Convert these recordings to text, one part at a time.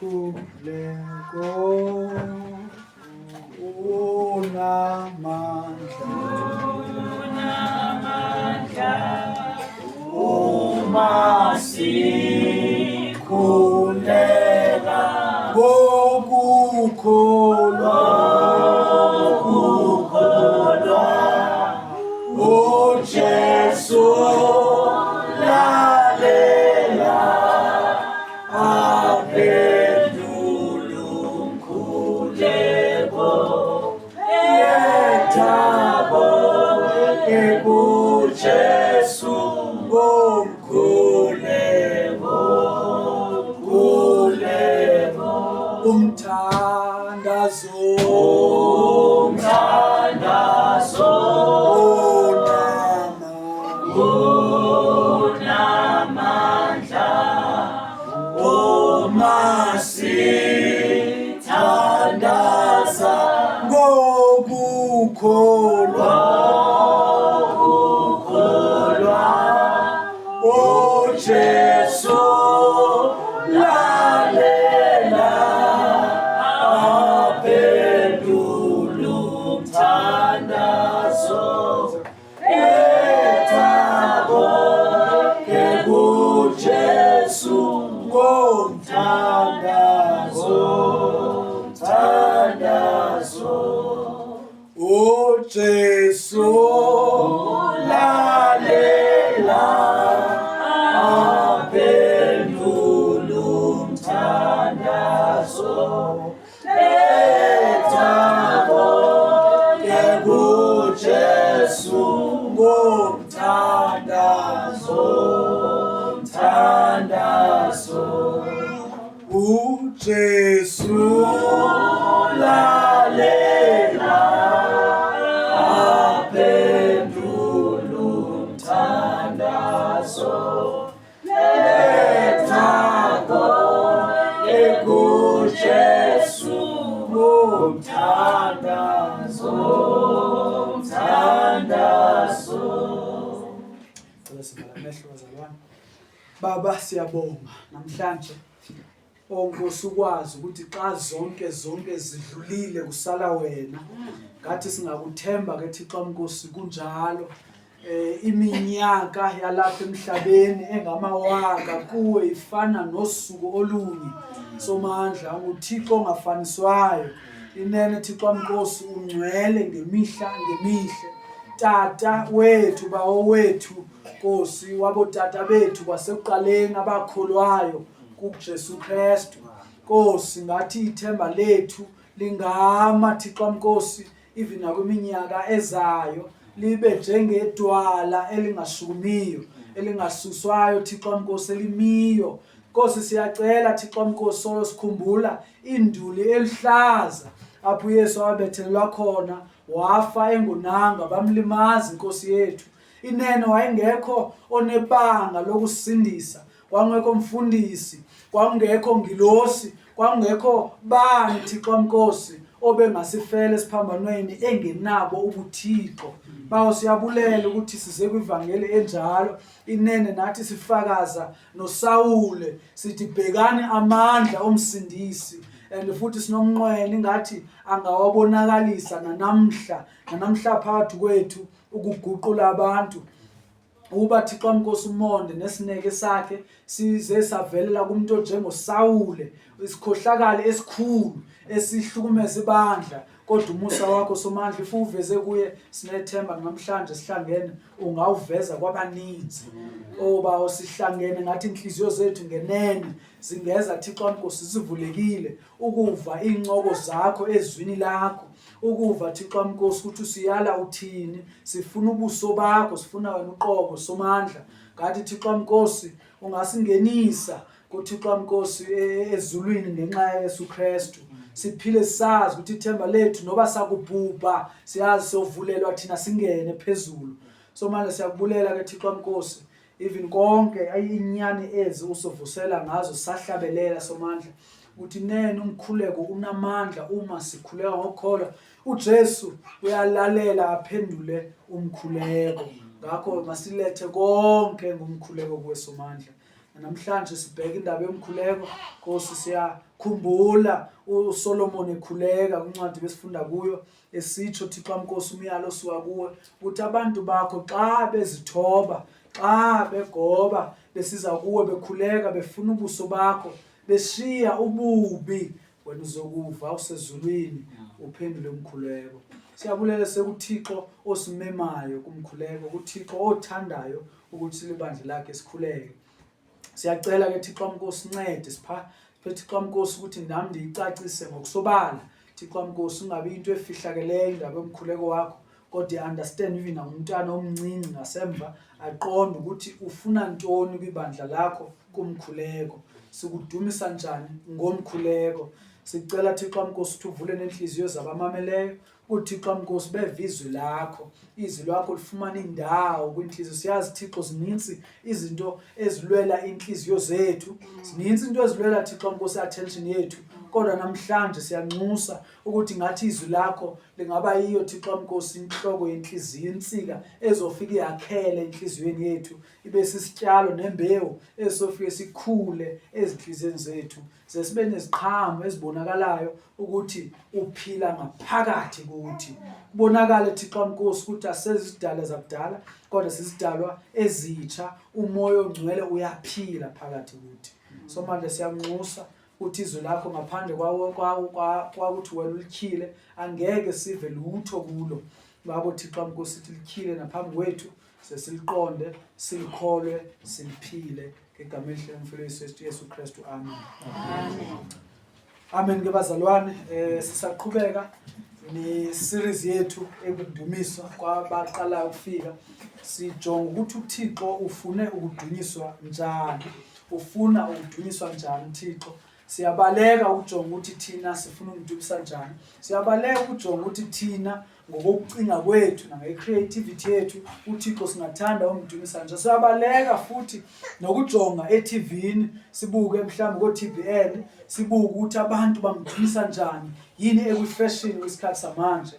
Umkhuleko unamandla, Unamandla uma sikhuleka ngokukholwa, Ukukholwa uJesu lalela aphendula umkhuleko, letha bonke kuJesu ngomkhuleko, mkhuleko, umthandazo, Umthandazo unamandla, unamandla uma sithandaza ngokukholwa, Ukukholwa uJesu lalela aphendula umthandazo letha konke kuJesu ngomthandazo, mthandazo, uJesu lalela aphendula umthandazo, letha konke kuJesu ngomthandazo, mthandazo, uJesu lalela aphendula umthandazo, letha konke kuJesu ngomthandazo, mthandazo. Cela sivala amehlo bazalwane. Baba, siyabonga namhlanje. O Nkosi, ukwazi ukuthi xa zonke zonke zidlulile kusala wena. Ngathi singakuthemba ke Thixo Nkosi, kunjalo. Iminyaka yalapha emhlabeni engamawaka kuwe ifana nosuku olunye. Somandla, unguThixo ongafaniswayo. Inene Thixo Nkosi, ungcwele ngemihla ngemihla. Tata wethu, bawo wethu, Nkosi wabotata bethu kwasekuqaleni abakholwayo kuJesu Kristu. Nkosi, ngathi ithemba lethu lingama Thixo Nkosi, even nakwiminyaka ezayo, libe njengedwala elingashukumiyo, elingasuswayo Thixo Nkosi, elimiyo. Nkosi, siyacela Thixo Nkosi, solo sikhumbula induli eluhlaza apho uYesu wabethelelwa khona, wafa engonanga, bamlimaza inkosi yethu. Inene wayengekho onebanga lokusindisa, kwangekho mfundisi, kwangekho ngilosi, kwangekho bani Thixo Nkosi obengasifela esiphambanweni engenabo ubuthixo. Bawo, siyabulela ukuthi size kwivangeli enjalo. Inene nathi sifakaza noSawule sithi, bhekani amandla omsindisi, and futhi sinomnqweno ingathi angawabonakalisa nanamhla, nanamhla phakathi kwethu ukuguqula abantu. Uba Thixo Nkosi umonde nesineke sakhe size savelela kumuntu onjengoSawule, isikhohlakali esikhulu esihlukumeza ibandla, kodwa umusa wakho Somandla if uveze kuye, sinethemba namhlanje sihlangene ungawuveza kwabaninzi. Oba sihlangene ngathi inhliziyo zethu ngenene zingeza Thixo Nkosi sivulekile ukuva incoko zakho ezwini lakho, ukuva Thixo Nkosi ukuthi usiyala uthini. Sifuna ubuso bakho, sifuna wena uqobo Somandla. Ngathi Thixo Nkosi ungasingenisa kuThixo Nkosi ezulwini ngenxa yaYesu Kristu. Siphile sazi ukuthi ithemba lethu noba sakubhubha siyazi siyovulelwa thina singene phezulu. Somandla, siyakubulela ke Thixo Nkosi, even konke inyani ezi usivusela ngazo, sahlabelela Somandla ukuthi nene umkhuleko unamandla. Uma sikhuleka ngokukholwa, uJesu uyalalela aphendule umkhuleko. Ngakho masilethe konke ngomkhuleko kuwe Somandla. Namhlanje sibheka indaba yomkhuleko. Nkosi, siyakhumbula uSolomon ekhuleka kwincwadi besifunda kuyo esitsho, Thixo wam Nkosi, umyalo osuka kuwe ukuthi abantu bakho xa bezithoba, xa begoba, besiza kuwe bekhuleka, befuna ubuso bakho, beshiya ububi, wena uzokuva usezulwini uphendule umkhuleko. Siyabulela sekuThixo osimemayo kumkhuleko, kuThixo othandayo ukuthi libandla lakhe sikhuleke. Siyacela ke Thixo wam Nkosi, ncede sipha Thixo wam Nkosi ukuthi nami ndiyicacise ngokusobala. Thixo wam Nkosi, ungabi into efihlakeleyo indaba yomkhuleko wakho, kodwa i-understand even nangumntana omncinci ngasemva aqonde ukuthi ufuna ntoni kwibandla lakho kumkhuleko. Sikudumisa njani ngomkhuleko? Sicela Thixo wam Nkosi ukuthi uvule neenhliziyo zabamameleyo, uThixo wam Nkosi beve izwi lakho, izwi lakho lifumane indawo kwinhliziyo. Siyazi Thixo zininzi izinto ezilwela inhliziyo zethu, zininzi into ezilwela Thixo wam Nkosi attention yethu, kodwa namhlanje siyanxusa ukuthi ngathi izwi lakho lingaba yiyo Thixo wam Nkosi inhloko yenhliziyo, insika ezofika iyakhele enhliziyweni yethu, ibe sisityalo nembewu esofike sikhule ezinhliziyweni zethu, ze sibe neziqhamo ezibonakalayo ukuthi uphila ngaphakathi kuthi. Kubonakale Thixo wam Nkosi ukuthi asezidalwa zakudala, kodwa sizidalwa ezitsha, umoya ongcwele uyaphila phakathi kuthi. So manje siyanxusa uthi izwi lakho ngaphandle kwakuthi wena ulityhile angeke sive lutho kulo. Ngakho Thixo wam Nkosi sithi lityhile naphambi kwethu, sesiliqonde, silikholwe, siliphile ngegama elihle lomfelo Yesu Kristu. Amen. Amen. Amen ke bazalwane, sisaqhubeka ne series yethu ekudumiswa kwabaqalayo ukufika. Sijonga ukuthi uThixo ufune ukudunyiswa njani, ufuna ukudunyiswa njani uThixo. Siyabaleka ukujonga ukuthi thina sifuna ukumdumisa njani, siyabaleka ukujonga ukuthi thina ngokokucinga kwethu nange-creativity yethu uThixo singathanda umdumisa njani. Siyabaleka futhi nokujonga e-TV-ni, sibuke mhlawumbe ko-TBN, sibuke ukuthi abantu bamdumisa njani, yini ekwi-fashion kwisikhathi samanje.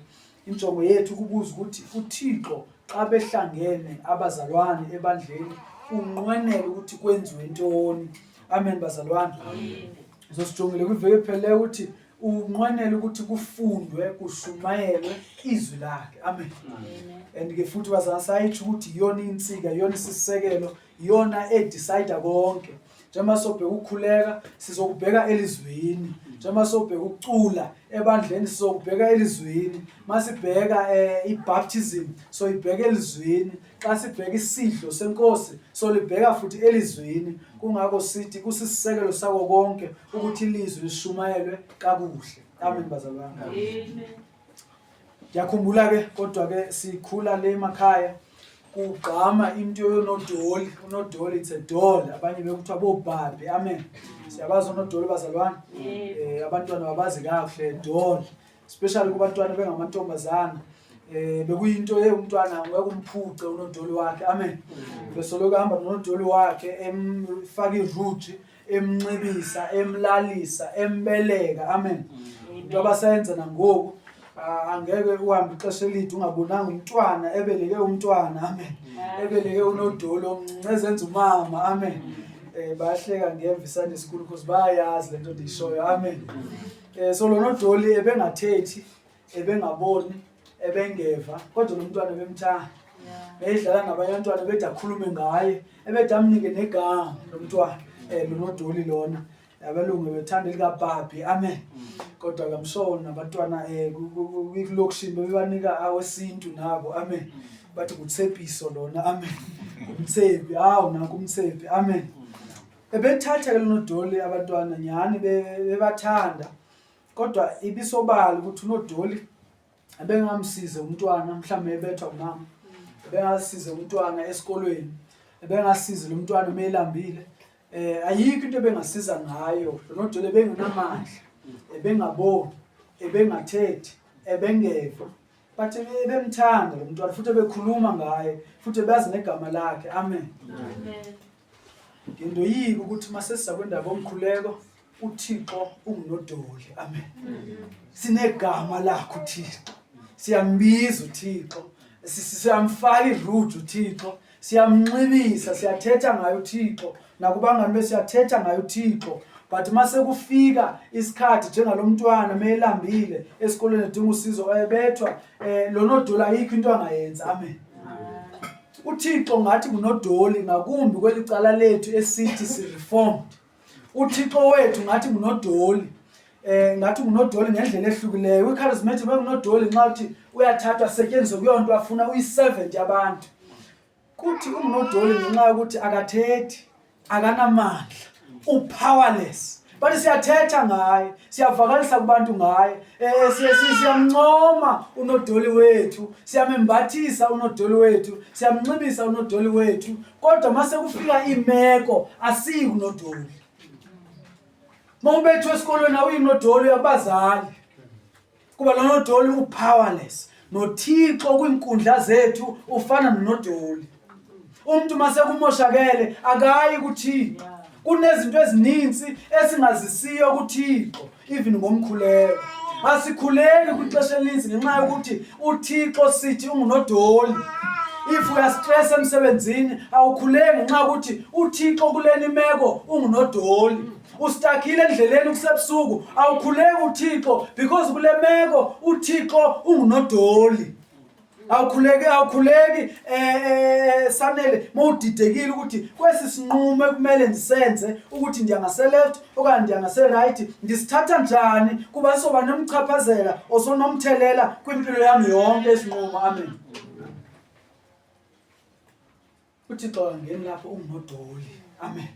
Injongo yethu ukubuza ukuthi uThixo xa behlangene abazalwane ebandleni unqwenela ukuthi kwenziwe ntoni. Amen bazalwane. Sisijongile kwiveki ephelileyo ukuthi unqwenela ukuthi kufundwe kushumayelwe izwi lakhe. Amen. And ke futhi bazalwane sayitsho ukuthi iyona insika, iyona isisekelo, iyona edecide konke. Njengoba sobheka ukukhuleka sizokubheka elizwini, njengoba sobheka ukucula ebandleni sizokubheka elizwini, masibheka ibaptism soyibheka elizwini, xa sibheka isidlo senkosi solibheka futhi elizwini. Kungakho sithi kusisisekelo sako konke ukuthi ilizwi lishumayelwe kakuhle. Amen bazalwane. Amen. Ngiyakhumbula ke kodwa ke sikhula le emakhaya kugqama into yonodoli. Unodoli, it's a doll, abanye bekuthiwa bobhabhi. Amen. Siyabazi onodoli bazalwane. Abantwana babazi kakuhle doll, especially kubantwana bengamantombazana. Bekuyinto yomntwana ngeke umphuce unodoli wakhe. Amen. Besoloko ehamba nonodoli wakhe, emfaka iruji, emnxibisa, emlalisa, embeleka. Amen. Into abasayenza nangoku, angeke uhambe ixesha elide ungabonanga umntwana ebeleke umntwana. Amen. Ebeleke unodoli omncinci ezenza umama. Amen. Bayahleka ngemva Sunday school because bayayazi lento ndiyishoyo. Amen. So lo nodoli ebengathethi, ebengaboni, ebengeva, kodwa lo mntwana ebemthanda. Beyidlala nabanye abantwana, ebede akhulume ngaye, ebede amnike negama lo mntwana, lo nodoli lona. Abelungu bethanda elikabhabhi. Amen. Kodwa ke I'm nabantwana kwilokishini bebebanika awesintu nabo. Amen. Bathi ngutsepiso lona. Amen. Ngumtsepi, hawu nanku umtsepi. Amen. Ebethatha ke lonodoli abantwana nyhani bebathanda, kodwa ibisobala ukuthi unodoli ebengamsize umntwana, mhlawumbe ebethwa umama, ebengasize umntwana esikolweni, ebengasize lo mntwana uma elambile. Ayikho into ebengasiza ngayo lo nodoli, ebengenamandla, ebengaboni, ebengathethi, ebengeva, but ebemthanda lo mntwana futhi ebekhuluma ngaye futhi ebazi negama lakhe. Amen. Amen. Ngindoyika ukuthi masesiza kwendaba omkhuleko uThixo ungunodoli. Amen. Sinegama lakhe uThixo, siyambiza uThixo, siyamfaka iruju uThixo, Siyamnxibisa, siyathetha ngaye uThixo, nakubangani bethu siyathetha ngaye uThixo. But uma sekufika isikhathi njengalo mntwana meyelambile esikolweni edinga usizo ebethwa, lo nodoli ayikho into angayenza. Amen. UThixo ngathi ngunodoli ngakumbi kweli cala lethu esithi si-reformed. UThixo wethu ngathi ngunodoli. Ngathi ngunodoli ngendlela ehlukileyo. Kwi-charismatic bengunodoli nxa uthi uyathathwa asetyenziswe kuyo nto afuna, uyi-servant yabantu. Kuthi ungunodoli ngenxa yokuthi akathethi, akanamandla, upowerless. But siyathetha ngaye, siyavakalisa kubantu ngaye, siyamncoma unodoli wethu, siyamembathisa unodoli wethu, siyamnxibisa unodoli wethu. Kodwa mase kufika imeko asiyi kunodoli. Mawubethwe esikolweni awuyi kunodoli, uyabazali. Kuba lo nodoli upowerless. NoThixo kwiinkundla zethu ufana nonodoli. Umuntu mase kumoshakele akayi kuThixo. Kunezinto ezininzi esingazisiyo kuThixo even ngomkhuleko. Asikhuleki kwixesha elininzi ngenxa yokuthi uThixo sithi ungunodoli. If uyastress emsebenzini awukhuleki ngenxa yokuthi uThixo kuleni imeko ungunodoli. Ustakile endleleni kusebusuku awukhuleki uThixo because kule meko uThixo ungunodoli. Awukhuleki, awukhuleki Sanele mawudidekile ukuthi kwesi sinqumo ekumele ndisenze ukuthi ndiya ngase left okanye ndiya ngase right, ndisithatha njani kuba sizoba nomchaphazela osonomthelela kwimpilo yami yonke isinqumo. Amen. uThixo angeni lapho ungunodoli. Amen.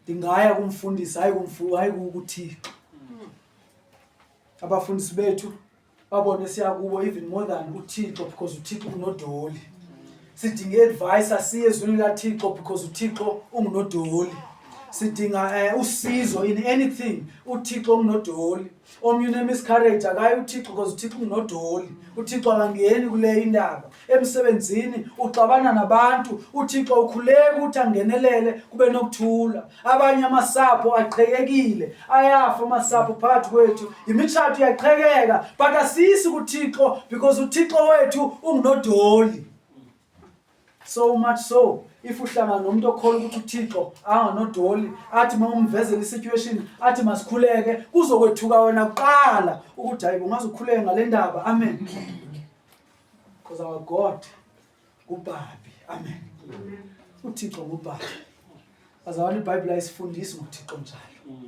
Ndingaya kumfundisi, hayi kumfu, hayi kuThixo. Abafundisi bethu babone siya kubo even more than uThixo because uThixo unodoli. Sidinga i-advice, asiye ezwini laThixo because uThixo ungunodoli. Sidinga usizo in anything, uThixo ungunodoli. Omnye une-miscarriage akayi uThixo because uThixo ungunodoli. uThixo akangeni kule indaba. Emsebenzini uxabana nabantu, uThixo ukhuleka ukuthi angenelele kube nokuthula. Abanye amasapho aqhekekile, ayafa amasapho phakathi kwethu, imitshato iyaqhekeka, but asisi kuThixo because uThixo wethu ungunodoli. So much so if uhlangana nomuntu okholwa ukuthi uThixo anganodoli, athi uma umvezela isituation athi masikhuleke, kuzokwethuka wena kuqala ukuthi hayi ungaze ukhuleke ngale ndaba. Amen. Because our God nguBabi. Amen. UThixo nguBabi. Bazalwane, iBhayibheli ayisifundisi ngoThixo njalo.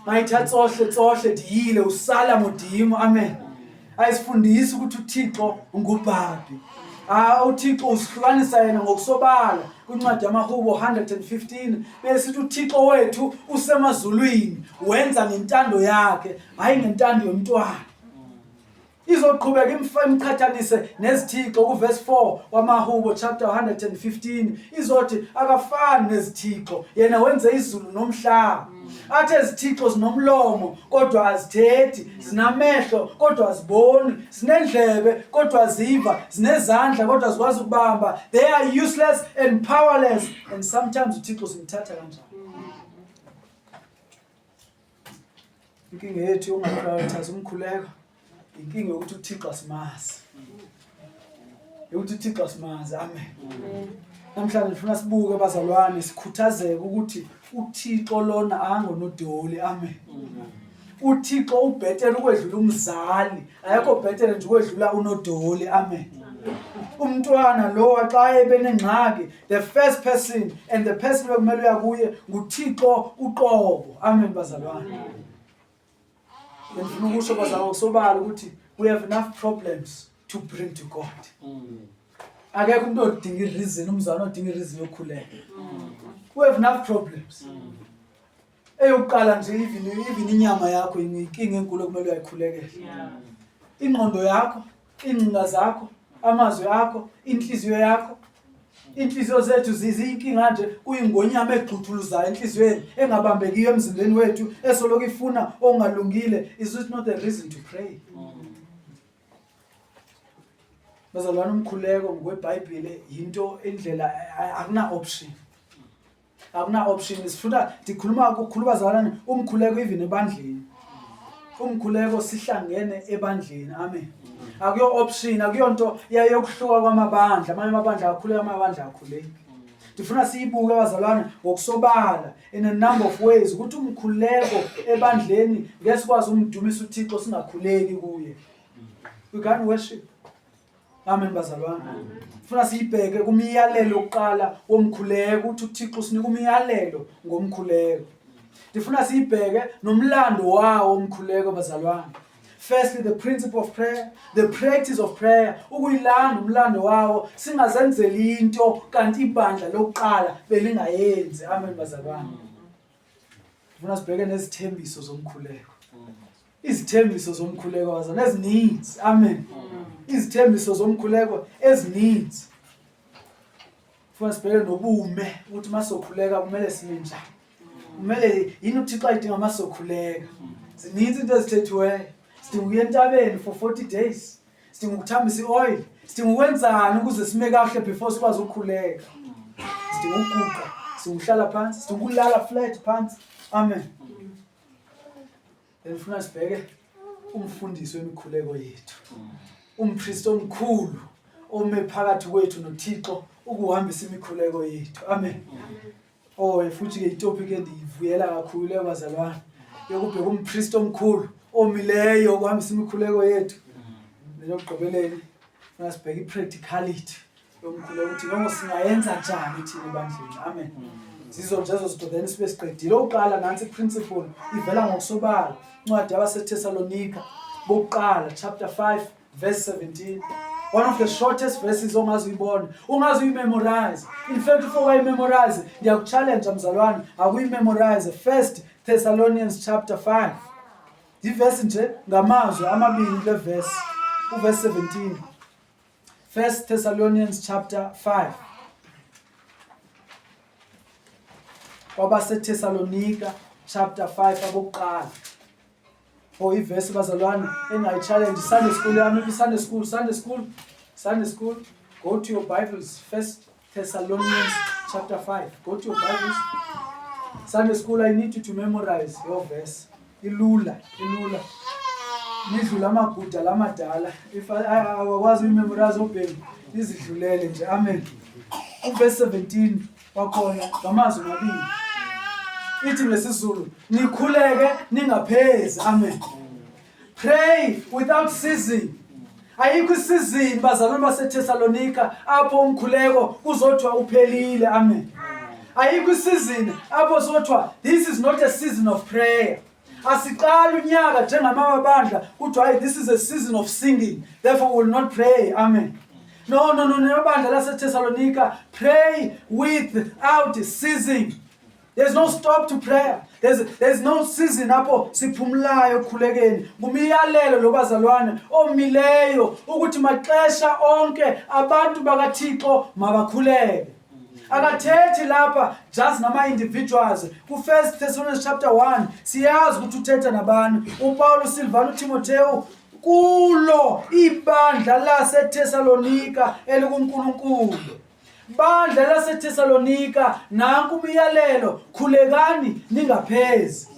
Mayitha tsohle tsohle diyile usala modimo. Amen. Ayisifundisi ukuthi uThixo nguBabi. UThixo usihlukanisa yena ngokusobala kwincwadi yamaHubo 115 besithi uThixo wethu usemazulwini, wenza ngentando yakhe, hayi ngentando yomntwana. Izoqhubeka imqhathanise nezithixo kuverse 4 wamaHubo chapter 115. Izothi akafani nezithixo, yena wenze izulu nomhlaba. Athi ezithixo zinomlomo kodwa azithethi, zinamehlo kodwa aziboni, zinendlebe kodwa aziva, zinezandla kodwa azikwazi ukubamba. They are useless and powerless. And sometimes uThixo simthatha kanjalo. Inkinga yethu yokungaprioritize umkhuleko, inkinga yokuthi uThixo asimazi. Yokuthi uThixo asimazi. Amen. Namhlanje ndifuna sibuke bazalwane, sikhuthazeke ukuthi uThixo lona angonodoli. Amen. uThixo ubhetele ukwedlula umzali, ayekho bhetele nje ukwedlula unodoli. Amen. Umntwana lo xa ebenengxaki, the first person and the person okumele uya kuye nguThixo uqobo. Amen bazalwane. Ngifuna ukusho bazalwane kusobala ukuthi we have enough problems to bring to God. Akekho umuntu odinga i-reason, umzali odinga i-reason yokukhuleka. We have enough problems. Eyokuqala nje even inyama yakho inkinga enkulu okumele uyayikhulekela. Ingqondo yakho, ingcinga zakho, amazwi akho, inhliziyo yakho. Inhliziyo zethu ziyinkinga nje, kuyingonyama egxuthuluzayo enhliziyweni engabambekiyo emzimbeni wethu, esoloko ifuna okungalungile. Is it not a reason to pray? Bazalwane, umkhuleko ngokweBhayibheli yinto indlela, akuna option. Akuna option. Sifuna ndikhuluma kukhuluma bazalwane umkhuleko even ebandleni. Umkhuleko sihlangene ebandleni. Amen. Akuyo option, akuyonto yayokuhluka kwamabandla. Amanye amabandla akhuleka, amabandla akhuleki. Ndifuna siyibuke bazalwane ngokusobala in a number of ways ukuthi umkhuleko ebandleni ngeke sikwazi umdumisa uThixo singakhuleki kuye. We can't worship. Amen bazalwane. Funa siyibheke kumyalelo wokuqala womkhuleko ukuthi uThixo usinika umyalelo ngomkhuleko. Ndifuna siyibheke nomlando wawo umkhuleko bazalwane. Firstly the principle of prayer, the practice of prayer, ukuyilanda umlando wawo singazenzeli into kanti ibandla lokuqala belingayenzi. Amen bazalwane. Ndifuna sibheke nezithembiso zomkhuleko. Izithembiso zomkhuleko bazalwane ezininzi. Amen. Izithembiso zomkhuleko ezininzi. Funa sibheke nobume ukuthi masokhuleka kumele sime njani. Kumele yini uThixo ayidinga masokhuleka. Zininzi into ezithethiweyo. Sidinga ukuya entabeni for 40 days. Sidinga ukuthambisa i-oil. Sidinga ukwenzani ukuze sime kahle before sikwazi ukukhuleka. Sidinga ukuguqa, sidinga ukuhlala phansi, sidinga ukulala flat phansi. Amen. Then funa sibheke umfundisi wemikhuleko yethu. Umpristi omkhulu ome phakathi kwethu noThixo ukuhambisa imikhuleko yethu. Amen. Oh futhi ke itopic endiyivuyela kakhulu leyo bazalwane yokubheka umpristi omkhulu omileyo ukuhambisa imikhuleko yethu. Nelokugqibeleni funa sibheke i-practicality yomkhuleko ukuthi noma singayenza njani thina ebandleni. Amen. Zizo nje ezo zinto then sibe siqedile. Oqala nansi i-principle ivela ngokusobala. Incwadi yabaseThessalonika bokuqala chapter 5 verse 17. One of the shortest verses ongaze uyibone, ungaze uyimemorize. In fact if uyimemorize, ndiyakuchallenge mzalwane, akuyimemorize. First Thessalonians chapter 5. Ivesi nje ngamazwi amabili le verse. Uverse 17. First Thessalonians chapter 5. KwabaseThessalonika chapter 5 abokuqala. Oh ivesi bazalwane engayi-challenge Sunday school yami Sunday school Sunday school Sunday school go to your Bibles First Thessalonians chapter 5 go to your Bibles Sunday school I need you to memorize your verse ilula ilula nidlula amaguda lamadala if awakwazi uyimemorize obheki izidlulele nje amen uverse 17 wakhona ngamazwi mabili ithi ngesizulu nikhuleke ningaphezi amen pray without ceasing ayikho isizini bazalwane baseThessalonika apho umkhuleko kuzothiwa uphelile amen ayikho isizini apho sothiwa this is not a season of prayer asiqali unyaka njengamabandla kuthiwa hayi this is a season of singing therefore we will not pray amen no no no nebandla laseThessalonika pray without ceasing There's no stop to prayer. There's no season apho siphumulayo ekukhulekeni. Ngumyalelo lo bazalwane omileyo ukuthi maxesha onke abantu bakaThixo mabakhuleke. Akathethi lapha just nama individuals. Ku First Thessalonians chapter 1 siyazi ukuthi uthetha nabani. uPaul, uSilvano, uTimotheo kulo ibandla laseThessalonika elikuNkulunkulu. Bandla laseThesalonika, nanku umyalelo, khulekani ningaphezi.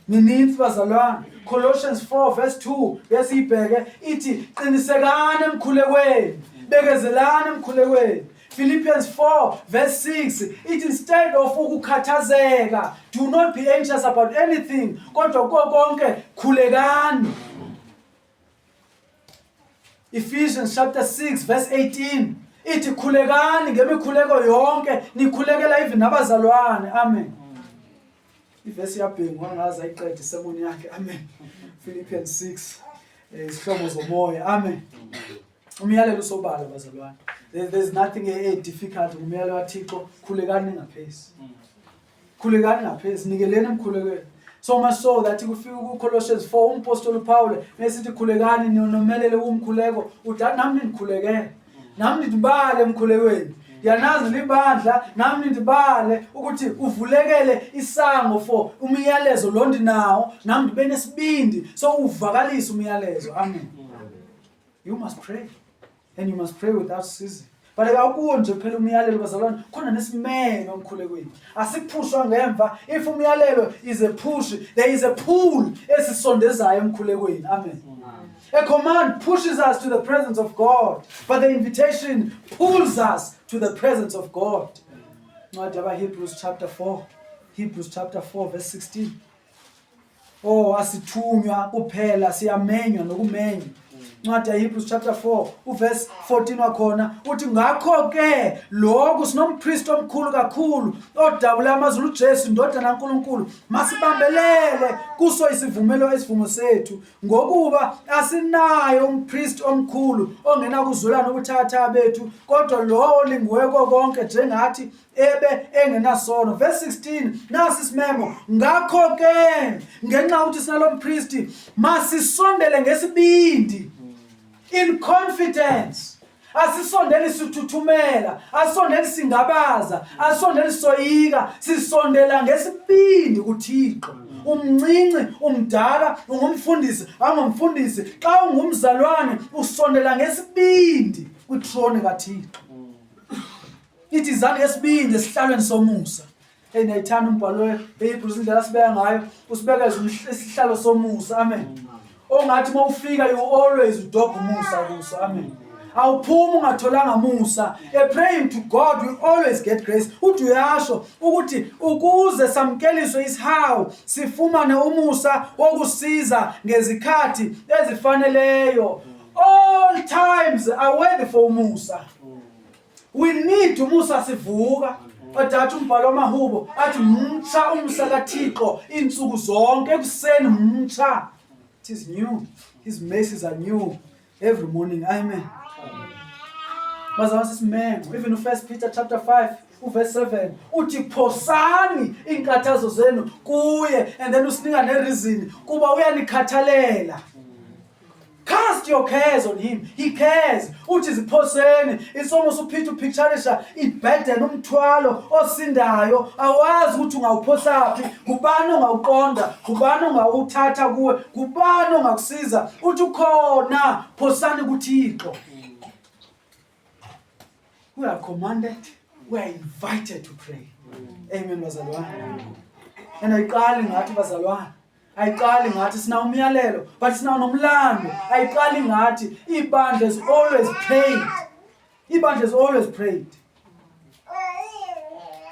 Mininzi bazalwane. Colossians 4 verse 2 besiyibheke ithi qinisekani emkhulekweni, bekezelani emkhulekweni. Philippians 4 verse 6 ithi instead of ukukhathazeka, do not be anxious about anything, kodwa kuko konke khulekani. Ephesians chapter 6 verse 18 ithi khulekani ngemikhuleko yonke nikhulekela even nabazalwane amen ivesi yabhengu angaze ayiqede isemoni yakhe amen Philippians 6 izihlobo zomoya amen umyalelo usobala bazalwane there's nothing difficult ngumyalelo kaThixo khulekani ningaphezi Khulekani ngaphezulu, nikeleni emkhulekweni. So much so that kufika ku-Colossians 4 umpostoli uPaul mesithi khulekani nomelele umkhuleko uthi nami nindikhulekele. Nami nindibale emkhulekweni. Ndiyanazi libandla nami nindibale ukuthi uvulekele isango for umyalezo lo ndinawo nami ndibe nesibindi so uvakalise umyalezo. Amen. You must pray and you must pray without ceasing. But awukuwo nje kuphela umyalelo bazalwane, khona nesimemo emkhulekweni. Asiphushwa ngemva. If umyalelo is a push, there is a pull esisondezayo emkhulekweni. Amen. A command pushes us to the presence of God, but the invitation pulls us to the presence of God. Ncwadi yabaHebrews chapter 4, Hebrews chapter 4 verse 16. Oh, asithunywa kuphela siyamenywa nokumenywa. Incwadi yaHebrews chapter 4 uverse 14 wakhona uthi ngakho ke lokhu sinompristi omkhulu kakhulu odabula amazulu uJesu indodana kaNkuluNkulu masibambelele kuso isivumelo esivumo sethu ngokuba asinaye umpristi omkhulu ongenakuzwelana ubuthakathaka bethu kodwa lowo olingiwe konke njengathi ebe engenasono. Verse 16, nasi isimemo, ngakho ke ngenxa yokuthi sinalo mpristi masisondele ngesibindi, in confidence. Asisondeli sithuthumela, asisondeli singabaza, asisondeli soyika, sisondela ngesibindi kuThixo. Umncinci, umdala, ungumfundisi, angumfundisi, xa ungumzalwane usondela ngesibindi kwitroni kaThixo. Ithi izani ngesibindi esihlalweni somusa. Hey, ndiyayithanda umbhalo weHebrews indlela asibeka ngayo, usibeka isihlalo somusa. Amen. Ongathi uma ufika you always udobha umusa kuso. Amen. Awuphumi ungatholanga musa. A praying to God we always get grace. Uthi uyasho ukuthi ukuze samkeliswe isihawu sifumane umusa wokusiza ngezikhathi ezifaneleyo. All times are worthy for umusa. We need umusa sivuka. Adatha umbhalo wamahubo athi mtsha umsa kaThixo iintsuku zonke ekuseni mtsha. It is new. His mercies are new every morning. Amen. Bazalwane sisimemo. Even uFirst Peter chapter 5 uverse 7 uthi phosani iinkathazo zenu kuye and then usinika nereason kuba uyanikhathalela. Cast your cares on him. He cares. Uthi ziphoseni. It's almost uPeter upicturisha iburden umthwalo osindayo. Awazi ukuthi ungawuphosaphi, ngubani ongawuqonda, ngubani ongawuthatha kuwe, ngubani ongakusiza. Uthi ukhona, phosani kuThixo. We are commanded, we are invited to pray. Amen bazalwane. And ayiqali ngathi bazalwane. Ayiqali ngathi sinawo umyalelo but sinawo nomlando. Ayiqali ngathi ibandla is always prayed. Ibandla is always prayed.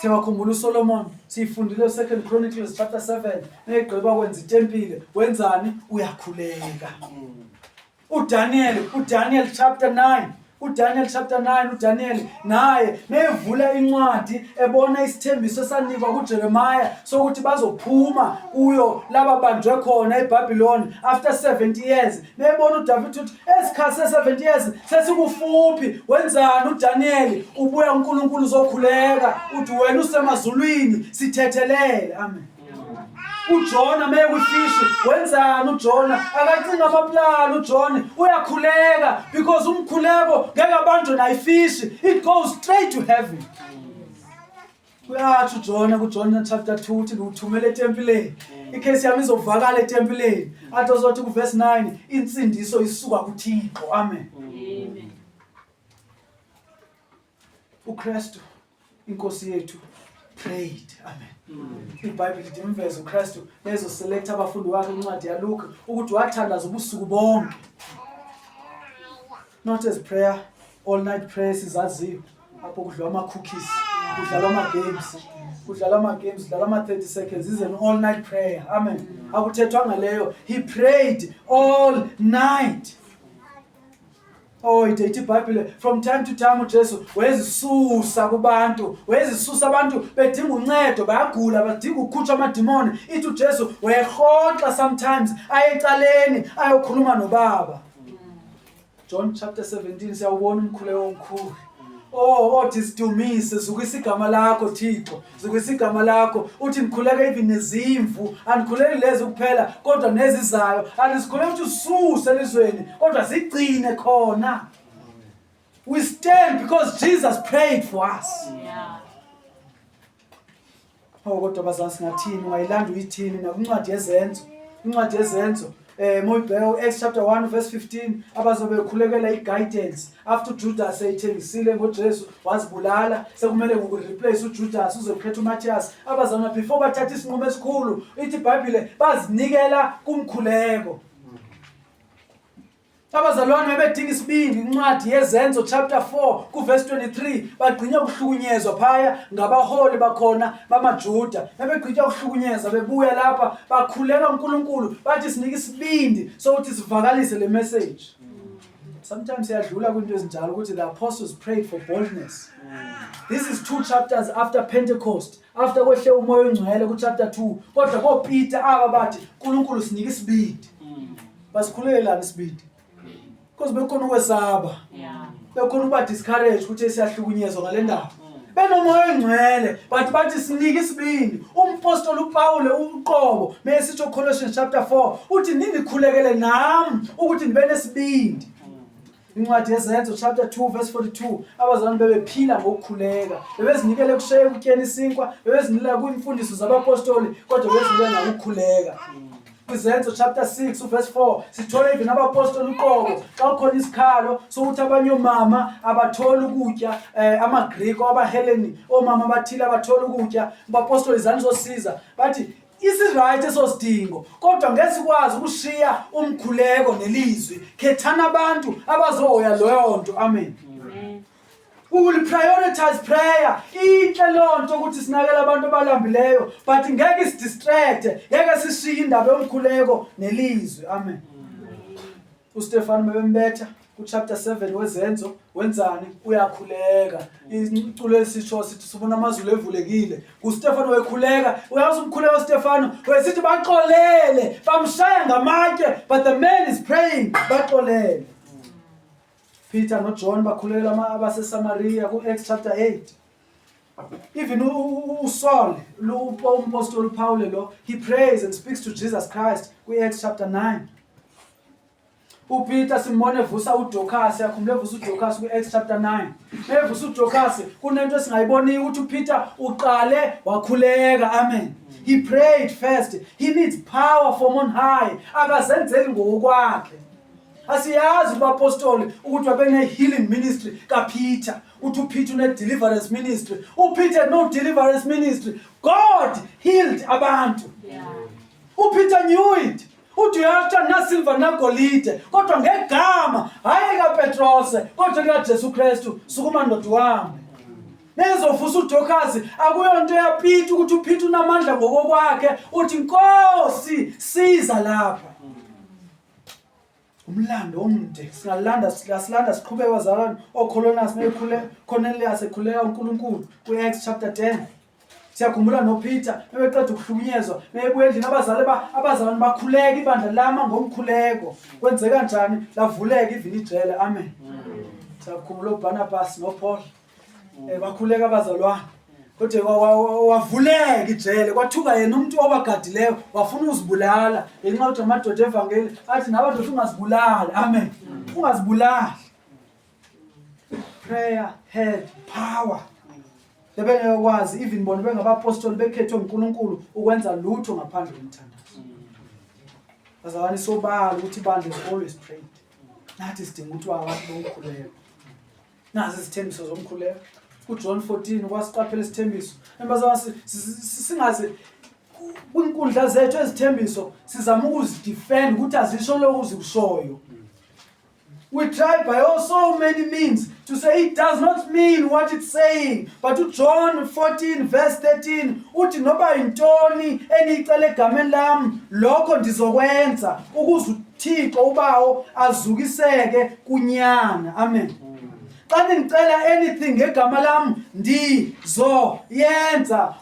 Siyakhumbula uSolomon siyifundile Second Chronicles chapter 7 negqiba kwenza itempile wenzani uyakhuleka. uDaniel uDaniel chapter 9 uDaniel chapter 9 uDaniel naye mevula incwadi ebona isithembiso esanikwa kuJeremiah sokuthi bazophuma kuyo laba banjwe khona eBabylon after 70 years mebona uDavid uthi esikhathi se-70 years sesikufuphi wenzani uDaniel ubuya uNkulunkulu uzokhuleka uthi wena usemazulwini sithethelele amen uJona meye kwifishi wenzani uJona akacinga amaplani uJona uyakhuleka because umkhuleko ngeke abanjwe nayifishi it goes straight to heaven uyatsho uJona kuJona chapter 2 uthi ngiwuthumele etempileni ikhesi yami izovakala etempileni athi ozothi kuverse 9 insindiso isuka kuThixo amen amen uKristu inkosi yethu prayed amen iBhayibheli lithi imveze uKristu bezoselect abafundi wakhe incwadi yaLuke ukuthi wathandaza ubusuku bonke not as prayer all night prayer sizaziyo apho kudliwa ama cookies kudlalwa ama games kudlalwa ama games kudlalwa ama 30 seconds is an all night prayer amen akuthethwanga leyo he prayed all night Oh ide ithi iBhayibhile from time to time uJesu wezisusa kubantu, wezisusa abantu bedinga uncedo, bayagula, badinga ukukhutshwa amadimoni. Ithi uJesu wayerhoxa sometimes aye ecaleni ayokhuluma noBaba. John chapter 17 siyawubona umkhuleko omkhulu. Oh, othi sidumise zukisa igama lakho Thixo, zukisa igama lakho. Uthi ngikhuleka even nezimvu, andikhuleki lezi kuphela kodwa nezizayo. Andisikhuleki ukuthi ususe elizweni kodwa zigcine khona. We stand because Jesus prayed for us. Yeah. Oh kodwa bazali singathini ungayilanda uyithini nakuncwadi yezenzo. Incwadi yezenzo. Moyibheka u-Acts chapter 1 verse 15, abazobe bekhulekela i-guidance after uJudas eyithengisile ngoJesu wazibulala, sekumele ngokureplace uJudas uzokhetha uMatthias. Abazalwana before bathatha isinqumo esikhulu, ithi iBhayibhile bazinikela kumkhuleko. Abazalwane bebedinga isibindi. Incwadi yeZenzo chapter 4 kuverse 23, bagcinya ukuhlukunyezwa phaya ngabaholi bakhona bamaJuda. Bebegqitywa ukuhlukunyezwa, bebuya lapha, bakhuleka uNkulunkulu, bathi sinike isibindi sokuthi sivakalise le message. Sometimes siyadlula kwinto ezinjalo ukuthi the apostles prayed for boldness. This is two chapters after Pentecost, after kwehle uMoya oNgcwele ku-chapter 2, kodwa koPeter aba bathi uNkulunkulu sinike isibindi. Basikhulekelani isibindi? Because bekhona ukwesaba, bekhona ukuba discourage ukuthi siyahlukunyezwa ngale ndaba, benoMoya oNgcwele, but bathi sinike isibindi. Umpostoli uPaul uqobo mesitsho Colossians chapter 4 uthi nindikhulekele nam ukuthi ndibe nesibindi. Incwadi yeZenzo chapter 2 verse 42, abazalwane bebephila ngokukhuleka, bebezinikele kushaya ekutyeni isinkwa, bebezinikela kwiimfundiso zabapostoli, kodwa bebezinikela nakukhuleka. KwiZenzo chapter 6 uverse 4 sithola even abapostoli uqobo xa kukhona isikhalo sokuthi abanye oomama abatholi ukutya, amaGriko, abaHeleni, oomama abathile abatholi ukutya, abapostoli zanizosiza, bathi isiright eso sidingo, kodwa ngeke sikwazi ukushiya umkhuleko nelizwi, khethana abantu abazohoya leyo nto. Amen. We will prioritize prayer. Inhle loo nto ukuthi sinakele abantu abalambileyo, but ngeke isidistract, ngeke sishiye indaba yomkhuleko nelizwi. Amen. UStefan bebembetha kuchapter 7 weZenzo, wenzani? Uyakhuleka. Iculo esisho sithi sibona amazulu evulekile, uStefano wekhuleka. Uyazi umkhuleko uStefano wesithi baxolele, bamshaya ngamatshe, but the man is praying, baxolele. Peter noJohn bakhulekela abaseSamaria ku-Acts chapter 8. Even uSaul, lo umpostoli uPaul lo, he prays and speaks to Jesus Christ kwi-Acts chapter 9. UPeter simbone evusa uDorcas, yakhumbula evusa uDorcas kwi-Acts chapter 9. Evusa uDorcas, kunento esingayiboniyo ukuthi uPeter uqale wakhuleka. Amen. He prayed first. He needs power from on high. Akazenzeli ngokwakhe. Asiyazi kubapostoli ukuthi babene-healing ministry kaPeter, uthi uPeter une-deliverance ministry. UPeter had no deliverance ministry. God healed abantu. UPeter knew it. Uthi uyasho, nasilva nagolide, kodwa ngegama hayi likaPetrose kodwa likaJesu Kristu, sukuma ndoda uhambe. Nezovusa uDorcas akuyonto yaPeter ukuthi uPeter unamandla ngokokwakhe, uthi Nkosi siza lapha. Umlando omde singalanda, singasilanda siqhubeke bazalwane. OCornelius mekhule, Cornelius ekhuleka uNkulunkulu kwi-Acts chapter 10. Siyakhumbula noPeter bebeqeda ukuhlukunyezwa, bebuya endlini, abazali abazalwane bakhuleka, ibandla lama ngomkhuleko. Kwenzeka njani? Lavuleka even ijele. Amen. Siyakhumbula uBarnabas noPaul, bakhuleka abazalwane, kodwa wavuleka ijele. Kwathuka yena umuntu obagadileyo, wafuna uzibulala ngenxa yokuthi amadoda evangeli athi nabantu ungazibulali. Amen, ungazibulali. Prayer had power. Bebengekwazi even bona bengabapostoli bekhethwe uNkulunkulu ukwenza lutho ngaphandle komthandazo. Bazalwane, sobala ukuthi ibandla is always prayed. Nathi sidinga ukuthi abantu bomkhuleko. Nazi izithembiso zomkhuleko kuJohn 14, kwasiqaphela isithembiso. Embazalwane, singaze kwinkundla zethu ezithembiso sizama ukuzidefend ukuthi azisho lokhu zikushoyo. We try by all so many means to say it does not mean what it's saying. But uJohn 14 verse 13 uthi noba yintoni eniyicela egameni lami, lokho ndizokwenza ukuze uThixo uBawo azukiseke kuNyana. Amen. Xa nindicela anything ngegama lami, ndizoyenza.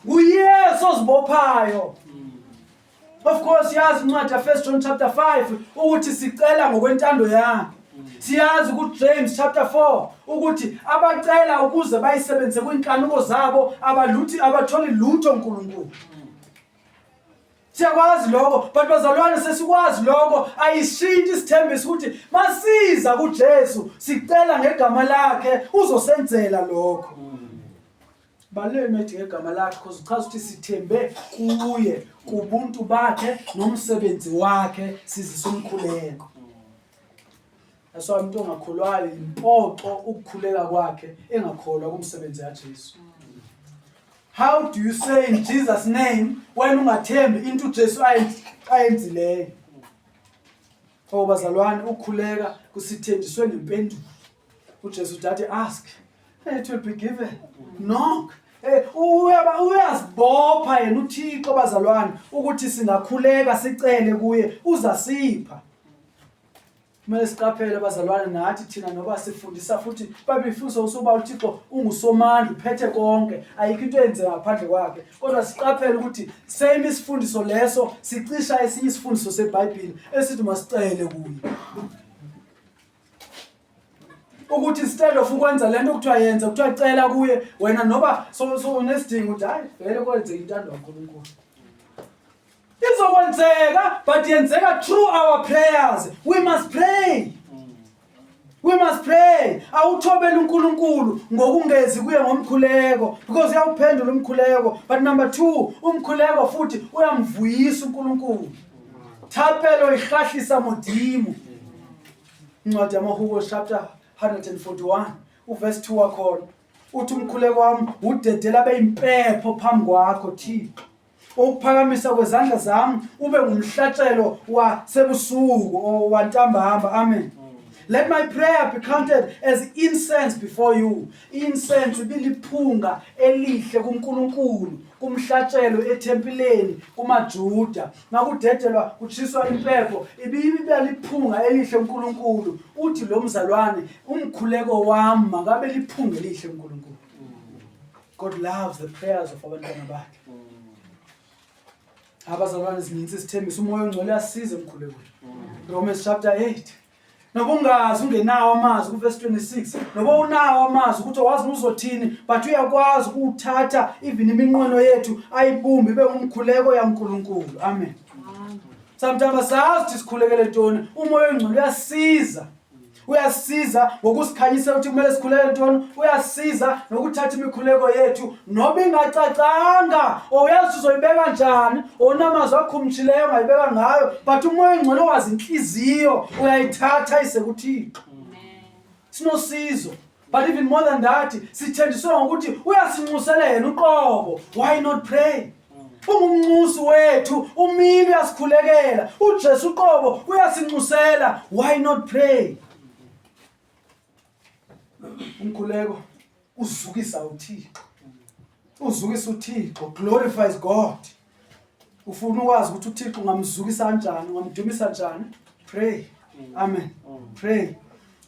NguYesu ozibophayo. Of course yazi incwadi ya 1 John chapter 5 ukuthi sicela ngokwentando yakhe. Siyazi ku James chapter 4 ukuthi abacela ukuze bayisebenzise kwinkanuko zabo abaluthi abatholi lutho uNkulunkulu. Siyakwazi lokho, but bazalwane, sesikwazi lokho, ayishintshi isithembiso ukuthi masiza kuJesu sicela ngegama lakhe uzosenzela lokho. Baluleke methi ngegama lakhe because uchaza ukuthi sithembe kuye, kubuntu bakhe nomsebenzi wakhe sizisa umkhuleko. That's why umuntu ongakholwayo impoxo ukukhuleka kwakhe engakholwa kumsebenzi kaJesu. How do you say in Jesus name when ungathembi into uJesu ayenzileyo? Oh bazalwane ukukhuleka kusithenjiswe ngempendulo. uJesu uthi athi ask it will be given knock Eh uyaba uyazibopha yena uThixo bazalwane ukuthi singakhuleka sicele kuye uzasipha. Kumele siqaphele bazalwane nathi thina noba sifundisa futhi babifisa usuba uThixo ungusomandla uphethe konke ayikho into eyenzeka ngaphandle kwakhe kodwa siqaphele ukuthi same isifundiso leso sicisha esinye isifundiso seBhayibheli esithi masicele kuye ukuthi instead of ukwenza lento okuthiwa yenza kuthiwa cela kuye wena noba so so unesidingo ukuthi hayi vele kwenzeka intando kaNkulunkulu izokwenzeka but yenzeka through our prayers we must pray we must pray awuthobela uNkulunkulu ngokungezi kuye ngomkhuleko because uyawuphendula umkhuleko but number 2 umkhuleko futhi uyamvuyisa uNkulunkulu thapelo ihlahlisa modimo Incwadi yamaHubo chapter 141 uverse 2 wakhona uthi umkhuleko wami udedela beyimpepho phambi kwakho Thixo ukuphakamisa kwezandla zami ube ngumhlatshelo wasebusuku owantambama amen Let my prayer be counted as incense before you. Incense ibiliphunga elihle kuNkulunkulu, kumhlatshelo ethempeleni kumaJuda. Makudedelwa kutshiswa impepho ibiba liphunga elihle uNkulunkulu. Uthi lo mzalwane umkhuleko wami makabe liphunga elihle uNkulunkulu. God loves the prayers of abantwana bakhe. Abazalwane zininzi isithembiso umoya ongcwele uyasiza emkhulekweni. Romans chapter 8 Noba ungazi ungenawo amazwi kuvesi 26 noba unawo amazwi ukuthi awazi uzothini but uyakwazi ukuwuthatha even iminqweno yethu ayibumbe ibe ngumkhuleko yaNkulunkulu amen sometimes asazi ukuthi sikhulekele ntoni umoya ongcwele uyasiza uyasiza ngokusikhanyisela ukuthi kumele sikhuleke ntoni uyasiza nokuthatha imikhuleko yethu noba ingacacanga or uyazi uzoyibeka njani or unamazwi akhumtshileyo ongayibeka ngayo but umoya ongcwele owazi intliziyo uyayithatha ise kuthixo sinosizo but even more than that sithenjiswe ngokuthi uyasinxusela yena uqobo why not pray ungumnxusi wethu umile uyasikhulekela uJesu uqobo uyasinxusela why not pray umkhuleko uzukisa uThixo uzukisa uThixo glorifies God ufuna ukwazi ukuthi uThixo ungamzukisa kanjani ungamdumisa kanjani pray amen pray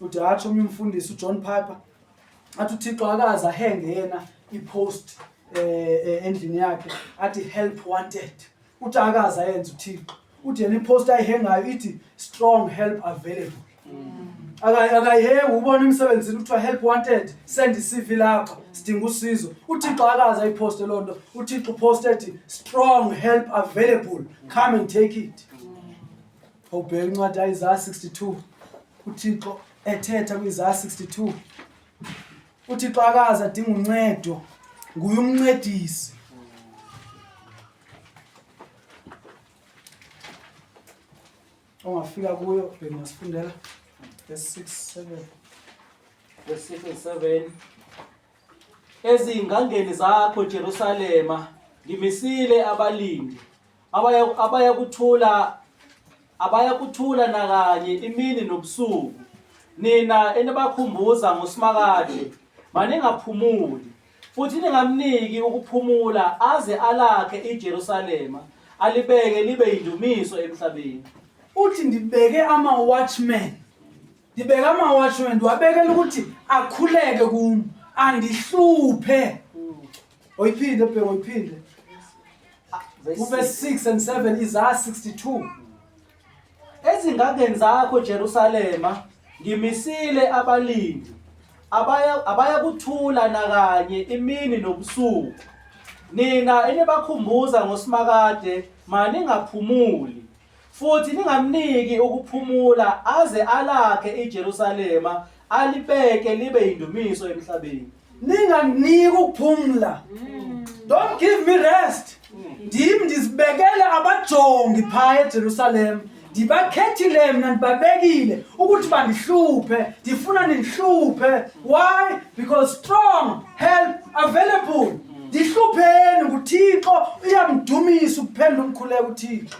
uthi atsho omnye umfundisi uJohn Piper athi uThixo akaze ahenge yena ipost eh, eh endlini yakhe athi help wanted uthi akaze ayenze uThixo uthi yena ipost ayihengayo ithi strong help available akayihengi ubona emsebenzini kuthiwa help wanted send i-CV lapha sidinga usizo uthixo akaze ayiposte loo nto uthixo uposte ethi strong help available come and take it awubheka incwadi yaIsaya 62 uthixo ethetha kwiIsaya 62 uthixo akaze adinga uncedo nguye umncedisi ongafika kuyo bengasifundela verse 6 7 Verse 6 and 7 Ezingangeni zakho Jerusalema ngimisile abalindi abaya abayakuthula abayakuthula nakanye imini nobusuku nina enibakhumbuza ngoSimakade maningaphumuli futhi ningamniki ukuphumula aze alakhe iJerusalema alibeke libe yindumiso emhlabeni. Uthi ndibeke ama-watchmen, ndibeke ama-watchmen ndiwabekela ukuthi akhuleke kum andihluphe. Oyiphinde bheka oyiphinde. Uverse 6 and 7 Isaiah 62. Ezingangeni zakho Jerusalema ngimisile abalindi abaya abayakuthula nakanye imini nobusuku. Nina enibakhumbuza ngoSimakade maningaphumuli futhi ningamniki ukuphumula aze alakhe iJerusalema alibeke libe yindumiso emhlabeni. Ninganginiki ukuphumla. Don't give me rest. Ndim ndizibekele abajongi phaa eJerusalem. Ndibakhethile mna ndibabekile ukuthi bandihluphe. Ndifuna nindihluphe. Why? Because strong help available. Ndihlupheni nguThixo uyamdumisa ukuphendula umkhuleko uThixo.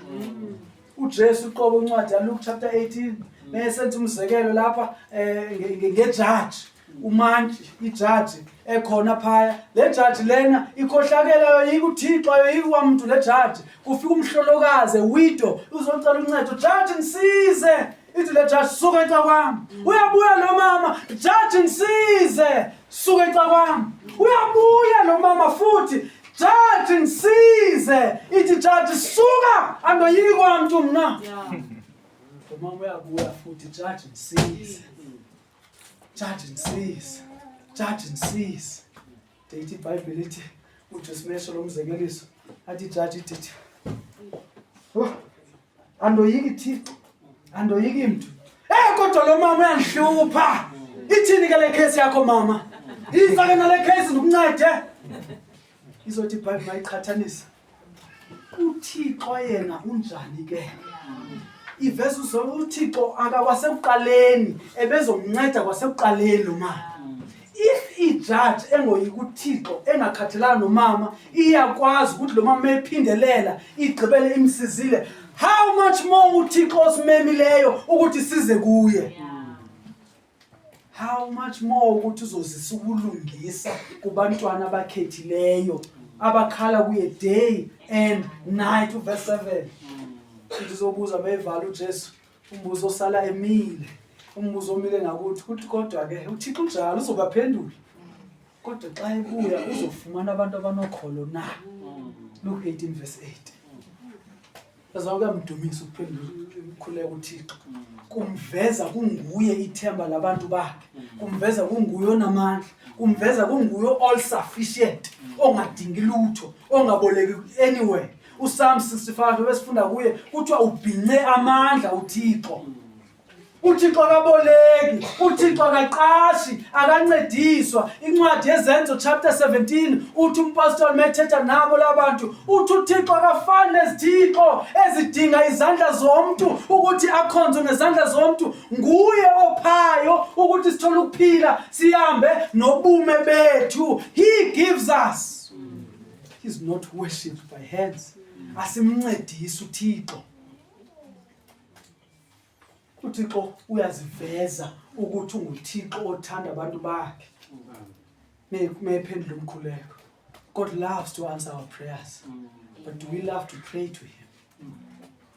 uJesu uqobo incwadi yaLuke chapter 18 mesenza umzekelo lapha eh, ngejaji umantshi ijaji ekhona phaya le jaji lena ikhohlakele ayoyika uthixo ayoyika kwamntu le jaji kufika umhlolokazi widow uzocela uncedo jaji ndisize ithi le jaji suka eca kwam uyabuya lo mama jaji ndisize suka eca kwam uyabuya lo mama futhi jaji ndisize ithi jaji suka andoyiki kwamntu mna lo mama uyabuya futhi jaji ndisize Judge ndisize, judge ndisize. Ndithi iBhayibhile ithi uJesu mesho lo mzekeliso athi ijaji ithi oh, andoyiki Thixo, andoyiki mntu. Eh kodwa lo mama uyandihlupha. Ithini ke le case yakho mama? Iza ke nale case ndikuncede. Izothi iBhayibhile mayiqhathanisa. uThixo yena unjani ke iveza uzolo uThixo akakwasekuqaleni ebezomnceda kwasekuqaleni lo mama if ijaji engoyika uThixo engakhathalanga nomama iyakwazi ukuthi lo mama ephindelela igqibele imsizile how much more uThixo osimemileyo ukuthi size kuye yeah. How much more ukuthi uzozisa ubulungisa kubantwana abakhethileyo abakhala kuye day and night uverse 7 uthi uzobuza mevala uJesu umbuzo osala emile umbuzo omile ngakuthi kuthi kodwa ke uThixo unjalo uzobaphendula kodwa xa ebuya uzofumana abantu abanokholo na Luke 18 verse 8 Yazwa kuyamdumisa ukuphendula ukukhuleka uThixo. Kumveza kunguye ithemba labantu bakhe. Kumveza kunguye onamandla. Kumveza kunguye all sufficient ongadingi lutho, ongaboleki anywhere. UPsalm 65 besifunda kuye kuthiwa ubhince amandla uThixo. uthixo akaboleki uthixo akaqashi akancediswa incwadi yezenzo chapter 17 uthi umpostoli methetha nabo labantu uthi uthixo akafani nezithixo ezidinga izandla zomntu ukuthi akhonzwe ngezandla zomntu nguye ophayo ukuthi sithole ukuphila sihambe nobume bethu he gives us he's not worshipped by hands asimncedisi uthixo uThixo uyaziveza ukuthi unguThixo othanda abantu bakhe mayephendula umkhuleko God loves to answer our prayers but do we love to pray to him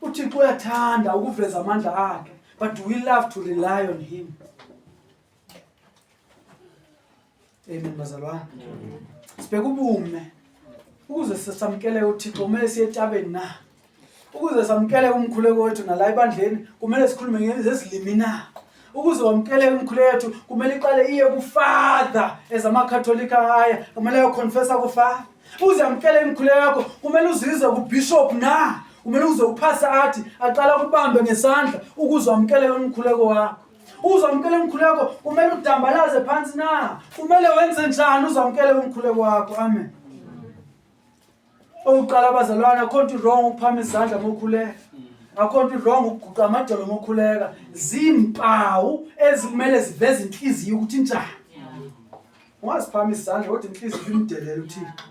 uThixo uyathanda ukuveza amandla akhe but do we love to rely on him Amen bazalwane. Sibheke ubume. Ukuze sisamkele uThixo kumele siye etabeni na. Ukuze samkele umkhuleko wethu nala ebandleni kumele sikhulume ngezilimi na. Ukuze wamkele umkhuleko wethu kumele iqale iye kuFather ezamakatholika aya kumele ayoconfessa kuFather. Uze amkele imikhuleko yakho kumele uzizwe kubishop na. Kumele uze uphase athi aqala kubambe ngesandla ukuze wamkele umkhuleko wakho. Uzamkele umkhuleko kumele udambalaze phansi na? Kumele wenze njani uzamkele umkhuleko wakho? Amen. Oqala abazalwane akho nto wrong ukuphama izandla mokhuleka. Akho nto wrong ukuguqa amadolo mokhuleka. Zimpawu ezikumele ziveze inhliziyo ukuthi injani. Ungaziphama izandla kodwa inhliziyo imdelele uThixo.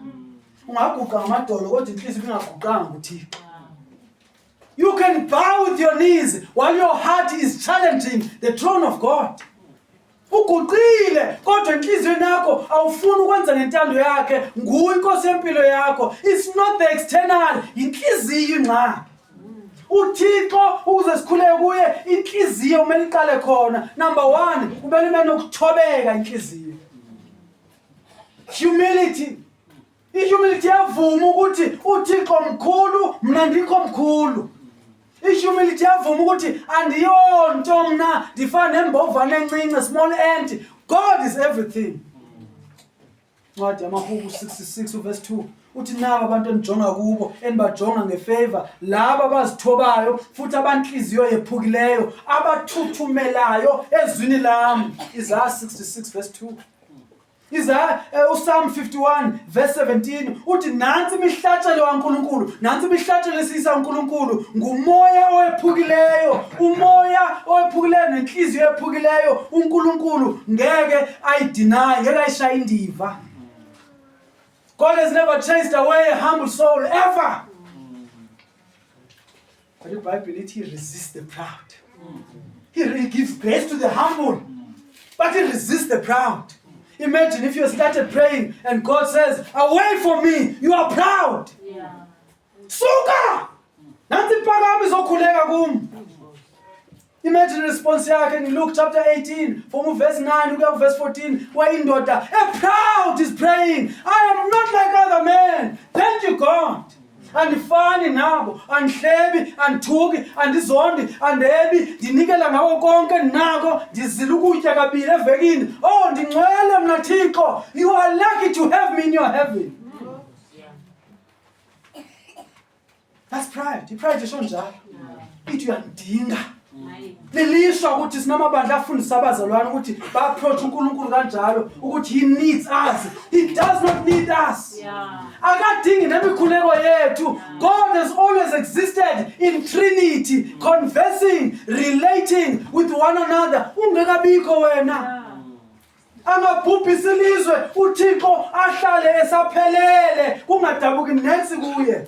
Ungaguqa ngamadolo kodwa inhliziyo ingaguqanga kuThixo. You can bow with your knees while your heart is challenging the throne of God. Uguqile kodwa enhliziyweni yakho awufuni ukwenza nentando yakhe nguye inkosi yempilo yakho. It's not the external, inhliziyo ingxaki. uThixo ukuze sikhuleke kuye inhliziyo kumele iqale khona. Number 1, kumele ibe nokuthobeka inhliziyo. Humility. Ihumility yavuma ukuthi uThixo mkhulu mna ndikho mkhulu. Ihumility yavuma ukuthi andiyonto mna ndifana nembovane encinci small ant. God is everything. Ncwadi yamaHubo 66 uverse 2 uthi naba abantu endijonga kubo endibajonga ngefavor laba bazithobayo futhi abanhliziyo yephukileyo abathuthumelayo ezwini lam. Isaiah 66 verse 2. Iza uPsalm 51 verse 17 uthi nansi imihlatshelo kaNkuluNkulu, nansi imihlatshelo esiyisa uNkulunkulu, ngumoya owephukileyo, umoya owephukileyo nenhliziyo ephukileyo, uNkulunkulu ngeke ayideny, ngeke ayishaye indiva. God has never chased away a humble soul ever. But iBhayibheli ithi he resists the proud. He gives grace to the humble, but he resists the proud. Imagine if you started praying and God says, away from me, you are proud. Suka! Nansi impakamo izokhuleka kum. Imagine response yakhe in Luke chapter 18 from verse 9 ukuya verse 14 where indoda a proud is praying, I am not like other men. Thank you God. Andifani nabo, andihlebi, andithuki, andizondi, andebi, ndinikela ngako konke ndinako, ndizila ukutya kabili evekini. Oh, ndingcwele mna Thixo. You are lucky to have me in your heaven. That's pride. I-pride isho njalo. Ithi uyandinga. Lilishwa ukuthi sinamabandla afundisa abazalwane ukuthi ba-approach uNkulunkulu kanjalo ukuthi he needs us. He does not need us. Akadingi nemikhuleko yethu. God has always existed in Trinity, conversing, relating with one another. Ungekabikho wena. Angabhubhisa ilizwe uThixo ahlale esaphelele kungadabuki next kuye.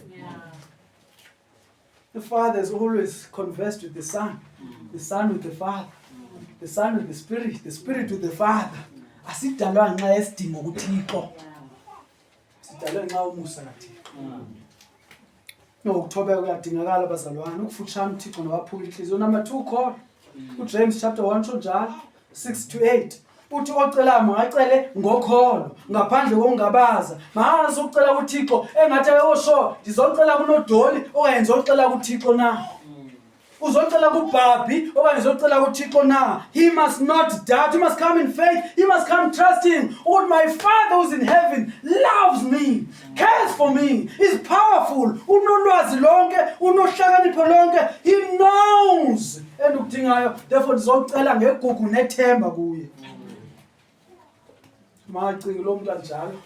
The Father has always conversed with the Son, the Son with the Father, the Son with the Spirit, the Spirit with the Father. Asidalwa ngenxa yesidingo kuThixo. Sidalwe ngenxa yomusa kaThixo. No, ukuthobeka kuyadingakala bazalwane, ukufutshana uThixo nabaphuka inhliziyo. Number 2 call. UJames chapter 1 tsho njalo 6 to 8. Uthi ocelayo makacele ngokholo ngaphandle kokungabaza. Makazi ukucela kuThixo engathi akekho ndizocela kunodoli okanye ndizocela kuThixo na. Uzocela kubhabhi okanye uzocela kuThixo na. He must not doubt. He must come in faith. He must come trusting ukuthi my Father who's in heaven loves me, cares for me, is powerful, unolwazi lonke, unohlakanipho lonke. He knows endikudingayo, therefore ndizocela ngegugu nethemba kuye. Macingi lo mntu anjalo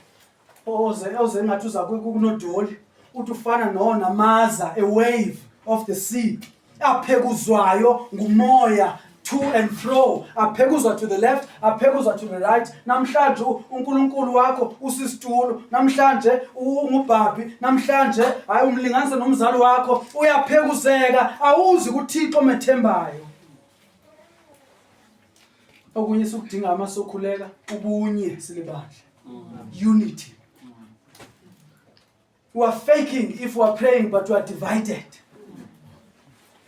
oze engathi uza kunodoli, uthi ufana namaza, a wave of the sea aphekuzwayo ngumoya to and fro, aphekuzwa to the left, aphekuzwa to the right. Namhlanje uNkulunkulu wakho usisitulo, namhlanje ungubhabhi, namhlanje hayi umlinganisa nomzali wakho, uyaphekuzeka, awuzi kuThixo methembayo. Okunye sikudinga amasokhuleka ubunye silibandla, unity. We are faking if we are praying but we are divided.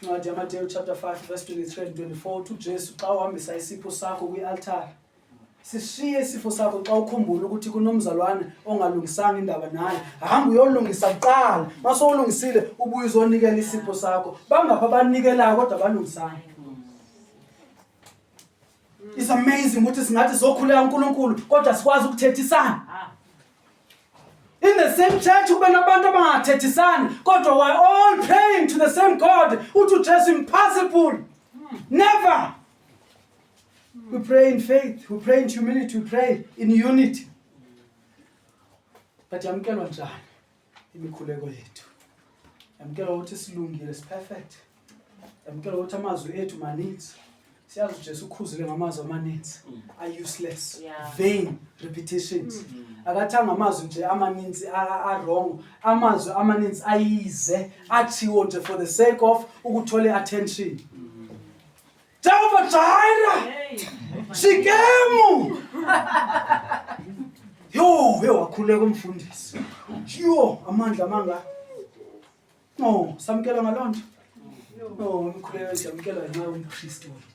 Incwadi yaMateyu chapter 5 verse 23 and 24 uthi uJesu xa uhambisa isipho sakho kwi-altare, sishiye isifo sakho xa ukhumbula ukuthi kunomzalwane ongalungisanga indaba naye, hamba uyolungisa kuqala, masowulungisile ubuye uzonikela isipho sakho. Bangaphi abanikelayo kodwa balungisanga? It's amazing ukuthi singathi sokhuleka uNkulunkulu kodwa sikwazi ukuthethisana. In the same church kube nabantu abangathethisani kodwa we are all praying to the same God. Uthi uJesu impossible. Never. We pray in faith, we pray in humility, we pray in unity. But yamkelwa njani imikhuleko yethu? Yamkelwa ukuthi silungile, si-perfect. Yamkelwa ukuthi amazwi ethu maninzi. Siyazi uJesu ukhuzile ngamazwi amaninzi are useless, vain repetitions. Akathanga amazwi nje amaninzi a-wrong, amazwi amaninzi ayize athiwo nje for the sake of ukuthola i-attention. Jehovah Jireh, Shikemu. Yo, yo wakhuleka umfundisi. Yo, amandla amanga. No, samkela ngaloo nto. No, umkhuleko siyamkela ngenxa yompristi wethu.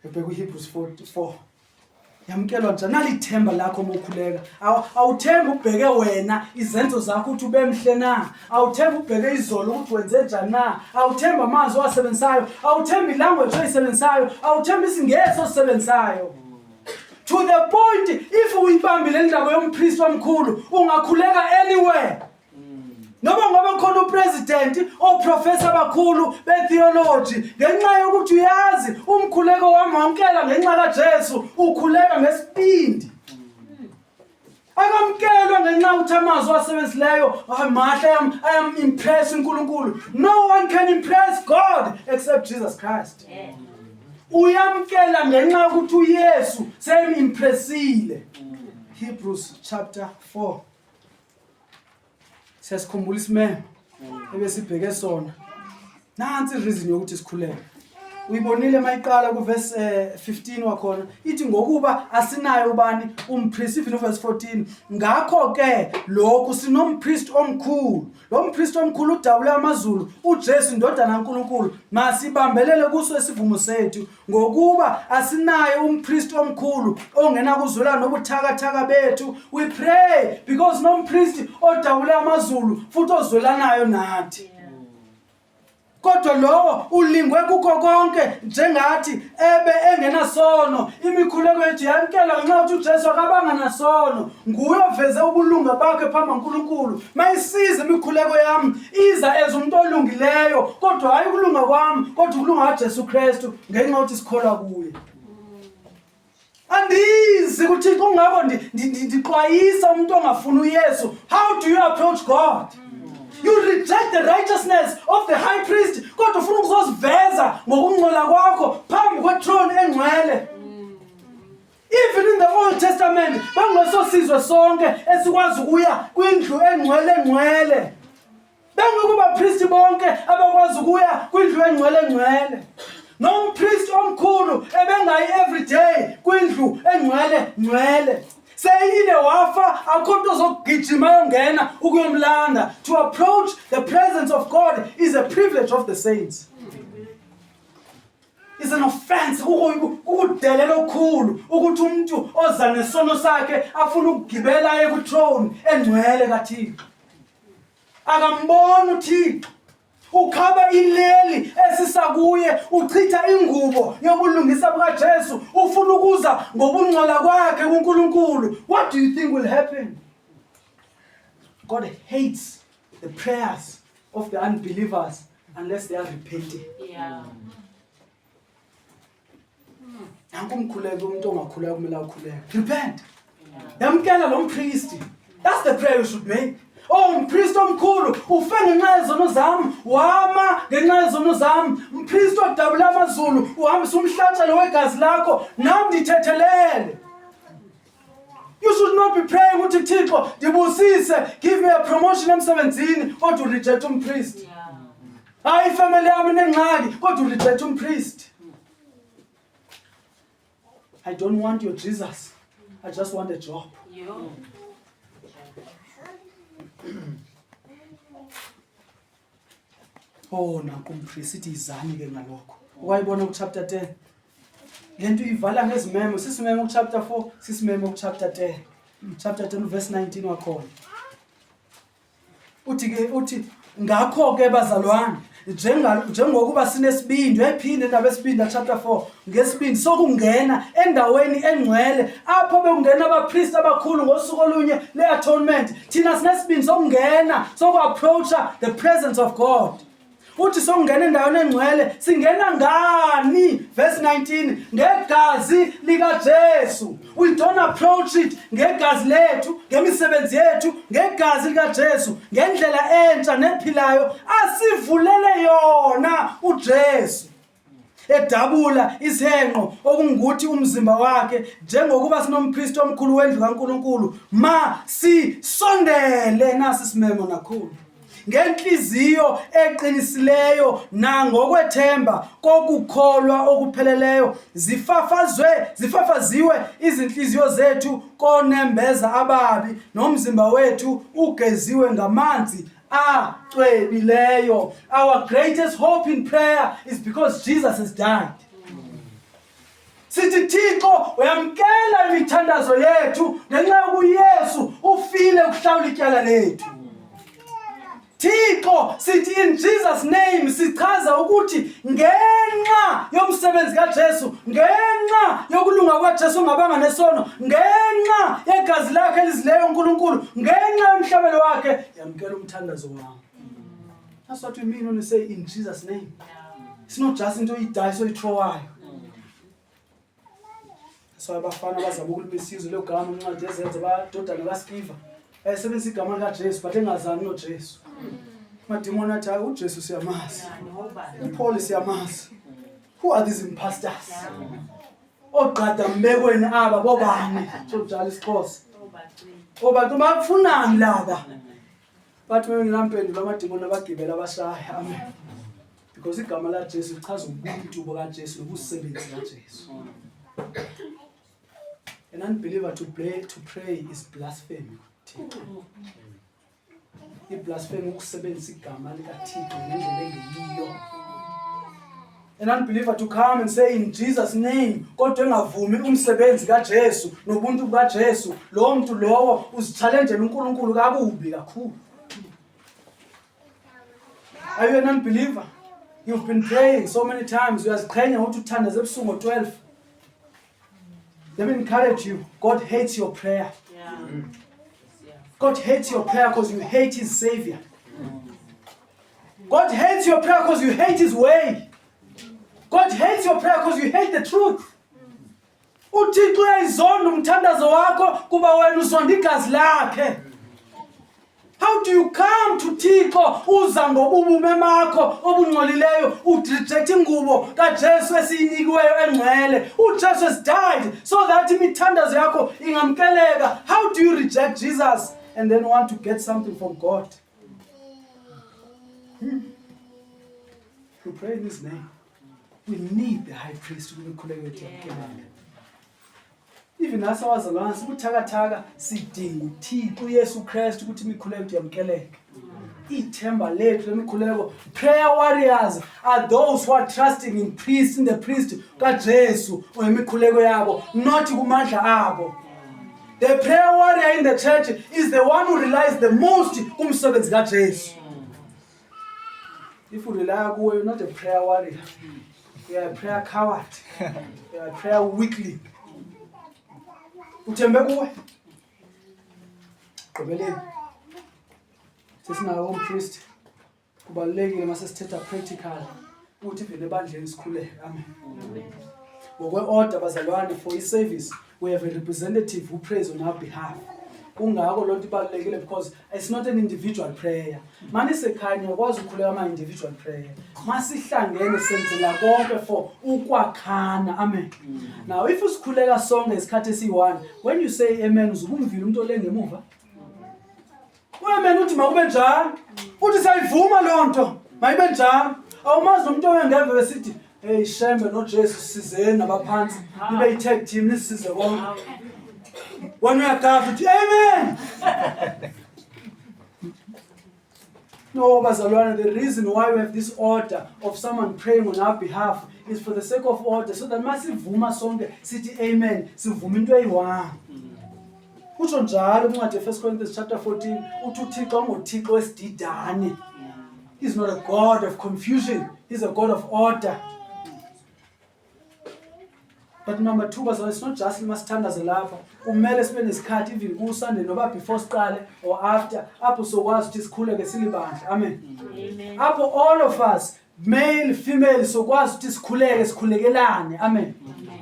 Ebheka uHebrews 4. Yamkelwa njani? Nalithemba lakho uma ukhuleka. Awuthembi ubheke wena izenzo zakho ukuthi ube mhle na. Awuthembi ubheke izolo ukuthi wenze njani na. Awuthembi amazwi owasebenzisayo. Awuthembi ilanguage oyisebenzisayo. Awuthembi isiNgesi osisebenzisayo. To the point if uyibambile indaba yompristi omkhulu ungakhuleka anywhere. Noma ngoba khona upresident oprofessor abakhulu betheology, ngenxa yokuthi uyazi umkhuleko wami wamkela ngenxa kaJesu, ukhuleka ngesibindi. Akamkelwa ngenxa yokuthi amazwi asebenzisileyo mahle, I am impress uNkulunkulu. No one can impress God except Jesus Christ. Uyamkela ngenxa yokuthi uYesu seyimimpressile. Hebrews chapter 4. Siyasikhumbula isimemo ebesibheke sona. Nansi reason yokuthi sikhuleke. Uyibonile mayiqala kuverse 15 wakhona ithi ngokuba asinayo ubani umpriest, even uverse 14, ngakho ke lokhu sinompriest omkhulu, lo mpriest omkhulu udabule amazulu, uJesu indodana kaNkulunkulu, masibambelele kuso isivumo sethu, ngokuba asinaye umpriest omkhulu ongenakuzwelana nobuthakathaka bethu. We pray because nompriest odabule amazulu futhi ozwelanayo nathi. Kodwa lowo ulingwe kukho konke njengathi, ebe engenasono. Imikhuleko yethu yamkelwa ngenxa yokuthi uJesu akabanga nasono, nguye oveze ubulunga bakhe phambi kaNkulunkulu. Mayisiza imikhuleko yami iza as umuntu olungileyo, kodwa hayi ukulunga kwami, kodwa ukulunga kaJesu Kristu, ngenxa yokuthi sikholwa kuye. Andizi kuThixo, kungako ndixwayisa umuntu ongafuni uYesu. How do you approach God? You reject the righteousness of the high priest, kodwa ufuna ukuzoziveza ngokungcola kwakho phambi kwethrone engcwele. Even in the Old Testament, bangesosizwe sonke esikwazi ukuya kwindlu engcwele engcwele. Bengekho bapristi bonke abakwazi ukuya kwindlu engcwele engcwele. Nompristi omkhulu ebengayi every day kwindlu engcwele ngcwele. Seyile wafa, akho nto zokugijima yongena ukuyomlanda. To approach the presence of God is a privilege of the saints. Is an offense, kukudelela okukhulu ukuthi umuntu oza nesono sakhe afuna ukugibela aye ku-throne engcwele kaThixo. Akamboni uThixo, ukhaba ileli esisa kuye, uchitha ingubo yobulungisa bukaJesu, ufuna ukuza ngobungcola kwakhe kuNkulunkulu. What do you think will happen? God hates the prayers of the unbelievers unless they are repenting. Nanku umkhuleko umuntu ongakhuleka kumele awukhuleke. Repent. Yamkela lo mpristi. That's the prayer you should make. Oh, mpristi omkhulu, ufe ngenxa yezono zami, wama ngenxa yezono zami. Mpristi odabula amazulu, uhambisa umhlatshelo wegazi lakho, nami ndithethelele. You should not be praying uthi Thixo ndibusise, give me a promotion emsebenzini, kodwa ureject umpriest. Hayi, ifamily yami inengxaki, kodwa ureject umpriest. I don't want your Jesus. I just want a job. Yo. Oh, nanku umpriest ithi izani ke ngalokho. Wayibona ku chapter 10. Lento ivala ngezimemo, sisimemo ku chapter 4, sisimemo ku chapter 10. Chapter 10 verse 19 wakhona. Uthi ke, uthi ngakho ke bazalwane, njengokuba sinesibindi, uyayiphinde indaba esibindi chapter 4, ngesibindi sokungena endaweni engcwele apho bekungena abapristi abakhulu ngosuku olunye le-atonement. Thina sinesibindi sokungena, soku-approacha the presence of God. Uthi sokungena endaweni engcwele, singena ngani? Verse 19, ngegazi likaJesu. We don't approach it ngegazi lethu, ngemisebenzi yethu, ngegazi likaJesu, ngendlela entsha nephilayo asivulele yona uJesu, edabula isihenqo, okungukuthi umzimba wakhe. Njengokuba sinompristi omkhulu wendlu kaNkuluNkulu, ma sisondele, nasi simemo nakhulu, ngenhliziyo eqinisileyo nangokwethemba kokukholwa okupheleleyo, zifafazwe zifafaziwe izinhliziyo zethu konembeza ababi, nomzimba wethu ugeziwe ngamanzi acwebileyo. Our greatest hope in prayer is because Jesus has died. Sithi Thixo uyamkela imithandazo yethu ngenxa yokuYesu ufile ukuhlawula ityala lethu. Thixo, sithi in Jesus name, sichaza ukuthi ngenxa yomsebenzi kaJesu, ngenxa yokulunga kwaJesu ongabanga nesono, ngenxa yegazi lakhe elizileyo uNkulunkulu, ngenxa yomhlabelo wakhe, yamkela umthandazo wami. That's what we mean when we say in Jesus name. It's not just into idice oyithrowayo. So abafana bazama ukulumisa izwe logama incwadi ezenze badodana kaSkiva. Ayesebenzisa igama likaJesu but engazani noJesu. Madimoni athi hayi uJesu siyamazi. UPaul siyamazi. Who are these impastors? Ogqada mbekweni aba bobani? Sojala isiXhosa. Obantu bafunani laba? Bathi bengenampendulo amadimoni abagibela abashaya. Amen. Because igama laJesu lichaza ubuntu bukaJesu nobusebenzi kaJesu. An unbeliever to pray, to pray is blasphemy. Thixo. I-blasphemy ukusebenzisa igama likaThixo ngendlela engeyiyo. An unbeliever to come and say in Jesus name kodwa engavumi umsebenzi kaJesu nobuntu bukaJesu, lowo muntu lowo uzichallenjela uNkulunkulu kakubi kakhulu. Are you an unbeliever? You've been praying so many times. Uyaziqhenya ukuthi uthandaze ebusuku ngo-12. Let me encourage you. God hates your prayer. God hates your prayer because you hate his savior. God hates your prayer because you hate his way. God hates your prayer because you hate the truth. uthixo uyayizonda umthandazo wakho kuba wena uzonda igazi lakhe How do you come to Thixo uza ngobubume bakho obungcolileyo ureject ingubo kaJesu esiyinikiweyo engcwele. UJesu has died so that imithandazo yakho ingamkeleka. How do you reject Jesus and then want to get something from God? We pray in his name. We need the high priest ukumikhuleko yethu yamkeleke. Even nasi abazalwane sibuthakathaka sidinga uThixo uYesu Kristu ukuthi imikhuleko yethu yamkeleke. Ithemba lethu lemikhuleko, prayer warriors are those who are trusting in priest, in the priest kaJesu ngemikhuleko yabo, not kumandla abo. The prayer warrior in the church is the one who relies the most kumsebenzi kaJesu. If you rely kuwe, you're not a prayer warrior. You are a prayer coward. You are a prayer weakling. Uthembe kuwe. Gqibeleni. Sesinawo umpriest. Kubalulekile mase sithetha practical ukuthi vele ebandleni sikhuleke. Amen. Ngokwe-order bazalwane for i-service we have a representative who prays on our behalf. Kungako loo nto ibalulekile because it's not an individual prayer. Manisekhaya niyakwazi ukukhuleka ama-individual prayer. Masihlangene senzela konke for ukwakhana. Amen. Now if usikhuleka sonke isikhathi esiyi-one, when you say amen uzuke umvile umuntu ole ngemuva. U-amen uthi makube njalo. Uthi siyayivuma loo nto. Mayibe njalo. Awumazi nomuntu owengeve besithi hey Shembe noJesu sizeni nabaphansi nibe yi-tag team nisisize konke. Wena uyagaza uthi amen. No, bazalwane, the reason why we have this order of someone praying on our behalf is for the sake of order, so that masivuma sonke sithi amen, sivuma into eyi-one. Utsho njalo kwincwadi ye-1 Corinthians chapter 14, uthi uThixo unguThixo wesididane. He's not a God of confusion, he's a God of order. But number two, bazalwane, it's not just masithandaze lapha. Kumele sibe nesikhathi even ku-Sunday noba before siqale or after, apho sokwazi ukuthi sikhuleke silibandla. Amen. Amen. Apho all of us, male, female, sokwazi ukuthi sikhuleke, sikhulekelane. Amen. Amen.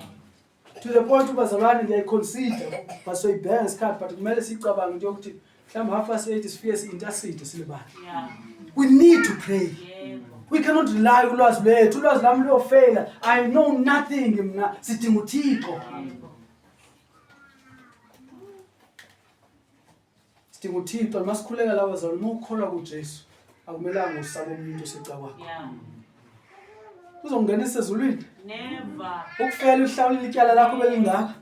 To the point ubazalwane ndiyayiconsider but soyibheka ngesikhathi but kumele siyicabange into yokuthi mhlawumbe 8:30 sifike si-intercede silibandla. We need to pray. We cannot rely kulwazi lwethu. Ulwazi lami luyofeyila. I know nothing mna. Sidinga uThixo. Sidinga uThixo. Uma sikhuleka la bazalwane, uma ukholwa kuJesu, akumelanga usabe omunye umuntu osecakwakho. Uzongenisa ezulwini. Never. Ukufela uhlawulile ityala lakho belingaka.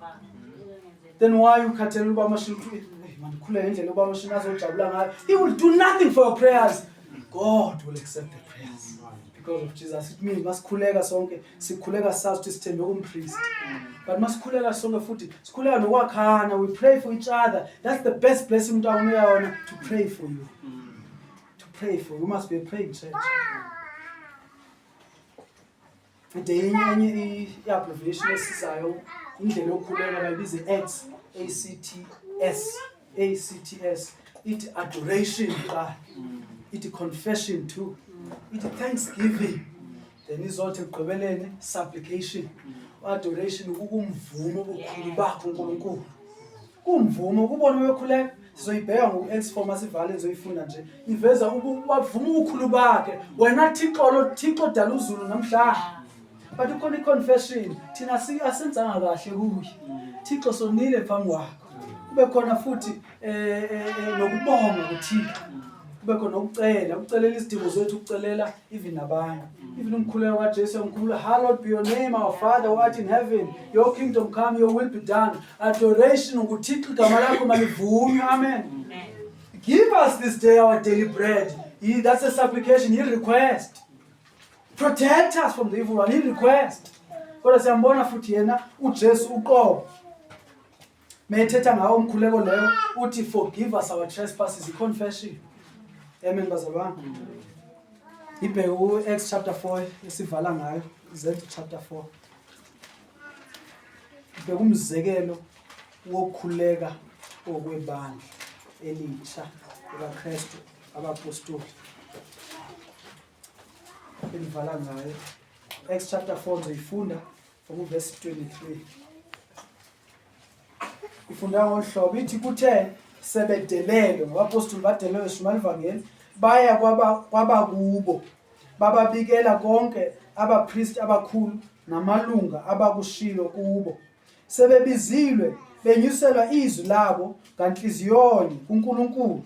Then why ukhathele uba amashini uthi mandikhule ngendlela uba amashini azojabula ngayo. He will do nothing for your prayers. God will accept the prayers because of Jesus. It means masikhuleka sonke, sikhuleka sazi ukuthi sithembe kumpriest. But masikhuleka sonke futhi sikhuleka nokwakhana, we pray for each other. That's the best blessing umuntu akunika yona, to pray for you. To pray for you. You must be a praying church. Ade enye enye i-abbreviation esizayo indlela yokukhuleka bayibiza i-ACTS, A C T S, A C T S. Ithi adoration kuqala, ithi confession too, ithi thanksgiving, Then izothi ekugqibeleni supplication. Adoration kukumvuma ubukhulu bakhe uNkulunkulu. Kumvuma ukubona bekhuleka sizoyibheka ngoku-Acts 4 masivale nizoyifunda nje iveza bavuma ubukhulu bakhe wena Thixo lo Thixo dala uzulu namhlanje but kukhona i-confession thina asenzanga kahle kuye Thixo sonile phambi kwakho kube khona futhi eh, eh, eh nokubonga kuThixo kube khona ukucela ukucelela izidingo zethu ukucelela even nabanye even umkhuleko kaJesu umkhuleko hallowed be your name our father who art in heaven your kingdom come your will be done adoration nguThixo igama lakho malivunywe amen give us this day our daily bread He, that's a supplication he request protect us from the evil one he request kodwa siyambona futhi yena uJesu uqobo Methetha ngawo umkhuleko leyo uthi forgive us our trespasses i-confession. Amen bazalwane. Ibheke ku-Acts chapter 4 esivala ngayo, Zenzo chapter 4. Ibheke umzekelo wokukhuleka okwebandla elitsha likaKristu abapostoli. Elivala ngayo. Acts chapter 4 ngizoyifunda from verse 23. Ifunda ngolu hlobo ithi kuthe sebedelelwe ngabapostoli badelelwe shumayela ivangeli baya kwabakubo bababikela konke abapristi abakhulu namalunga abakushilo kubo sebebizilwe benyuselwa izwi labo nganhliziyonye kuNkulunkulu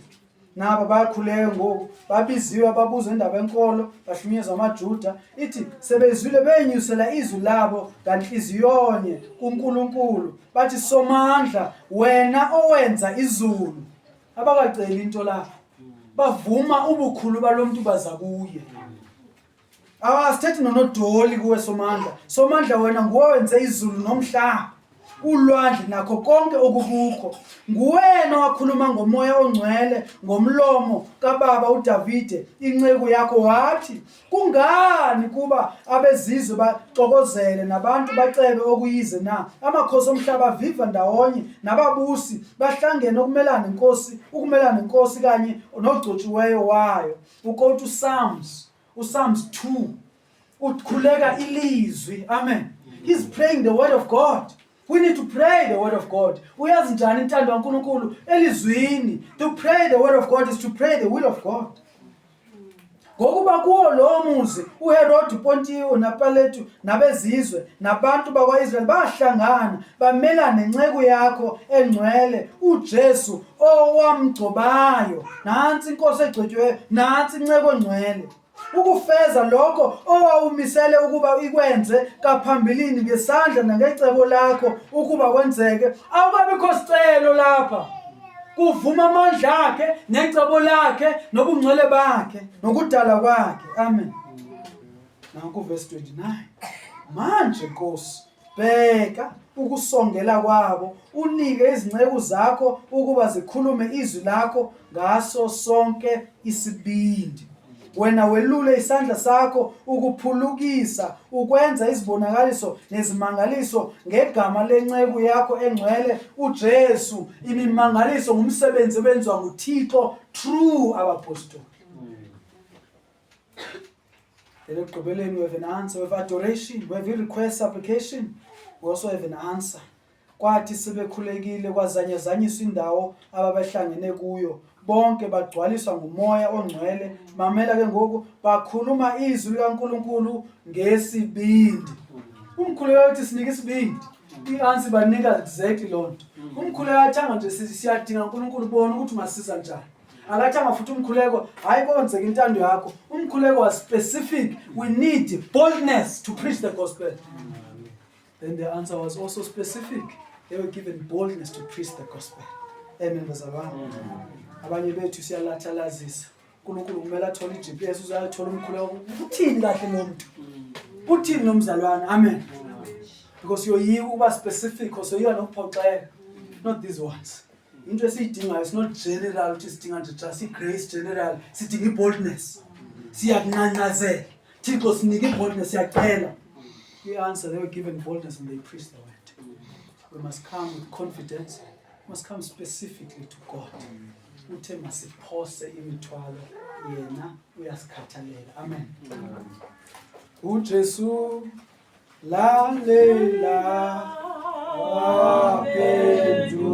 Nabo bayakhuleka ngoku, babiziwe ababuza indaba enkolo, bahlunyezwa amaJuda. Ithi sebezwile benyusela izwi labo nganhliziyonye kuNkulunkulu, bathi Somandla, wena owenza izulu. Abakaceli into lapha, bavuma ubukhulu balomuntu baza kuye. Awasithethi nonodoli kuwe Somandla. Somandla wena nguwe wenze izulu nomhlaba, ulwandle nakho konke okukukho. Nguwena owakhuluma ngomoya ongcwele ngomlomo kababa uDavide inceku yakho wathi, kungani kuba abezizwe baxokozele nabantu bacebe okuyize na? Amakhosi omhlaba aviva ndawonye nababusi bahlangene ukumelana nenkosi, ukumelana nenkosi kanye nogcotshiweyo wayo. Ukoti uPsalms uPsalms 2 ukhuleka ilizwi amen he's praying the word of God we need to pray the word of God uyazi njani intando kaNkuluNkulu elizwini to pray the word of God is to pray the will of God ngokuba kuwo lowo muzi uHerode uPontiyo naPaletu nabezizwe nabantu bakwa-Israyeli bahlangana bamelana nenceku yakho engcwele uJesu owamgcobayo nansi inkosi egcotshiweyo nansi inceku engcwele ukufeza lokho owawumisele ukuba ikwenze kaphambilini ngesandla nangecebo lakho ukuba kwenzeke awukabikho sicelo lapha kuvuma amandla akhe necebo lakhe nobungcwele bakhe nokudala kwakhe amen nanku verse 29 manje nkosi Bheka ukusongela kwabo, unike izinceku zakho ukuba zikhulume izwi lakho ngaso sonke isibindi. Wena welule isandla sakho ukuphulukisa, ukwenza izibonakaliso nezimangaliso ngegama lenceku yakho engcwele uJesu. Imimangaliso ngumsebenzi owenziwa nguThixo through abapostoli. Then ekugqibeleni we have an answer, we have adoration, we have i-request supplication, we also have an answer. Kwathi sebekhulekile kwazanyazanyiswa indawo ababehlangene kuyo, bonke bagcwaliswa ngumoya ongcwele. Mamela ke ngoku, bakhuluma izwi likaNkulunkulu ngesibindi. Umkhuleko uthi sinike isibindi. I-answer banika exactly loo nto. Umkhuleko athanga nje siyadinga uNkulunkulu bona ukuthi ungasiza njani. Akathanga futhi umkhuleko hayi konzeka intando yakho. Umkhuleko was specific. We need boldness to preach the gospel. Then the answer was also specific. They were given boldness to preach the gospel. Amen bazalwane. Abanye bethu siyalathalazisa. uNkulunkulu kumele athole iGPS uzayithola umkhuleko. Uthini kahle lo muntu? Uthini lo mzalwane? Amen. Because uyoyika ukuba specific usoyika nokuphoxeka. Not these ones. Into esiyidingayo is not general ukuthi sidinga nje just i-grace general, sidinga i-boldness. Siyakunqanqazela. Thixo sinike i-boldness siyacela. The answer, they were given boldness and they preached the word. We must come with confidence. We must come specifically to God. Uthe masiphose imithwalo yena uyasikhathalela. Amen. UJesu lalela waphendula.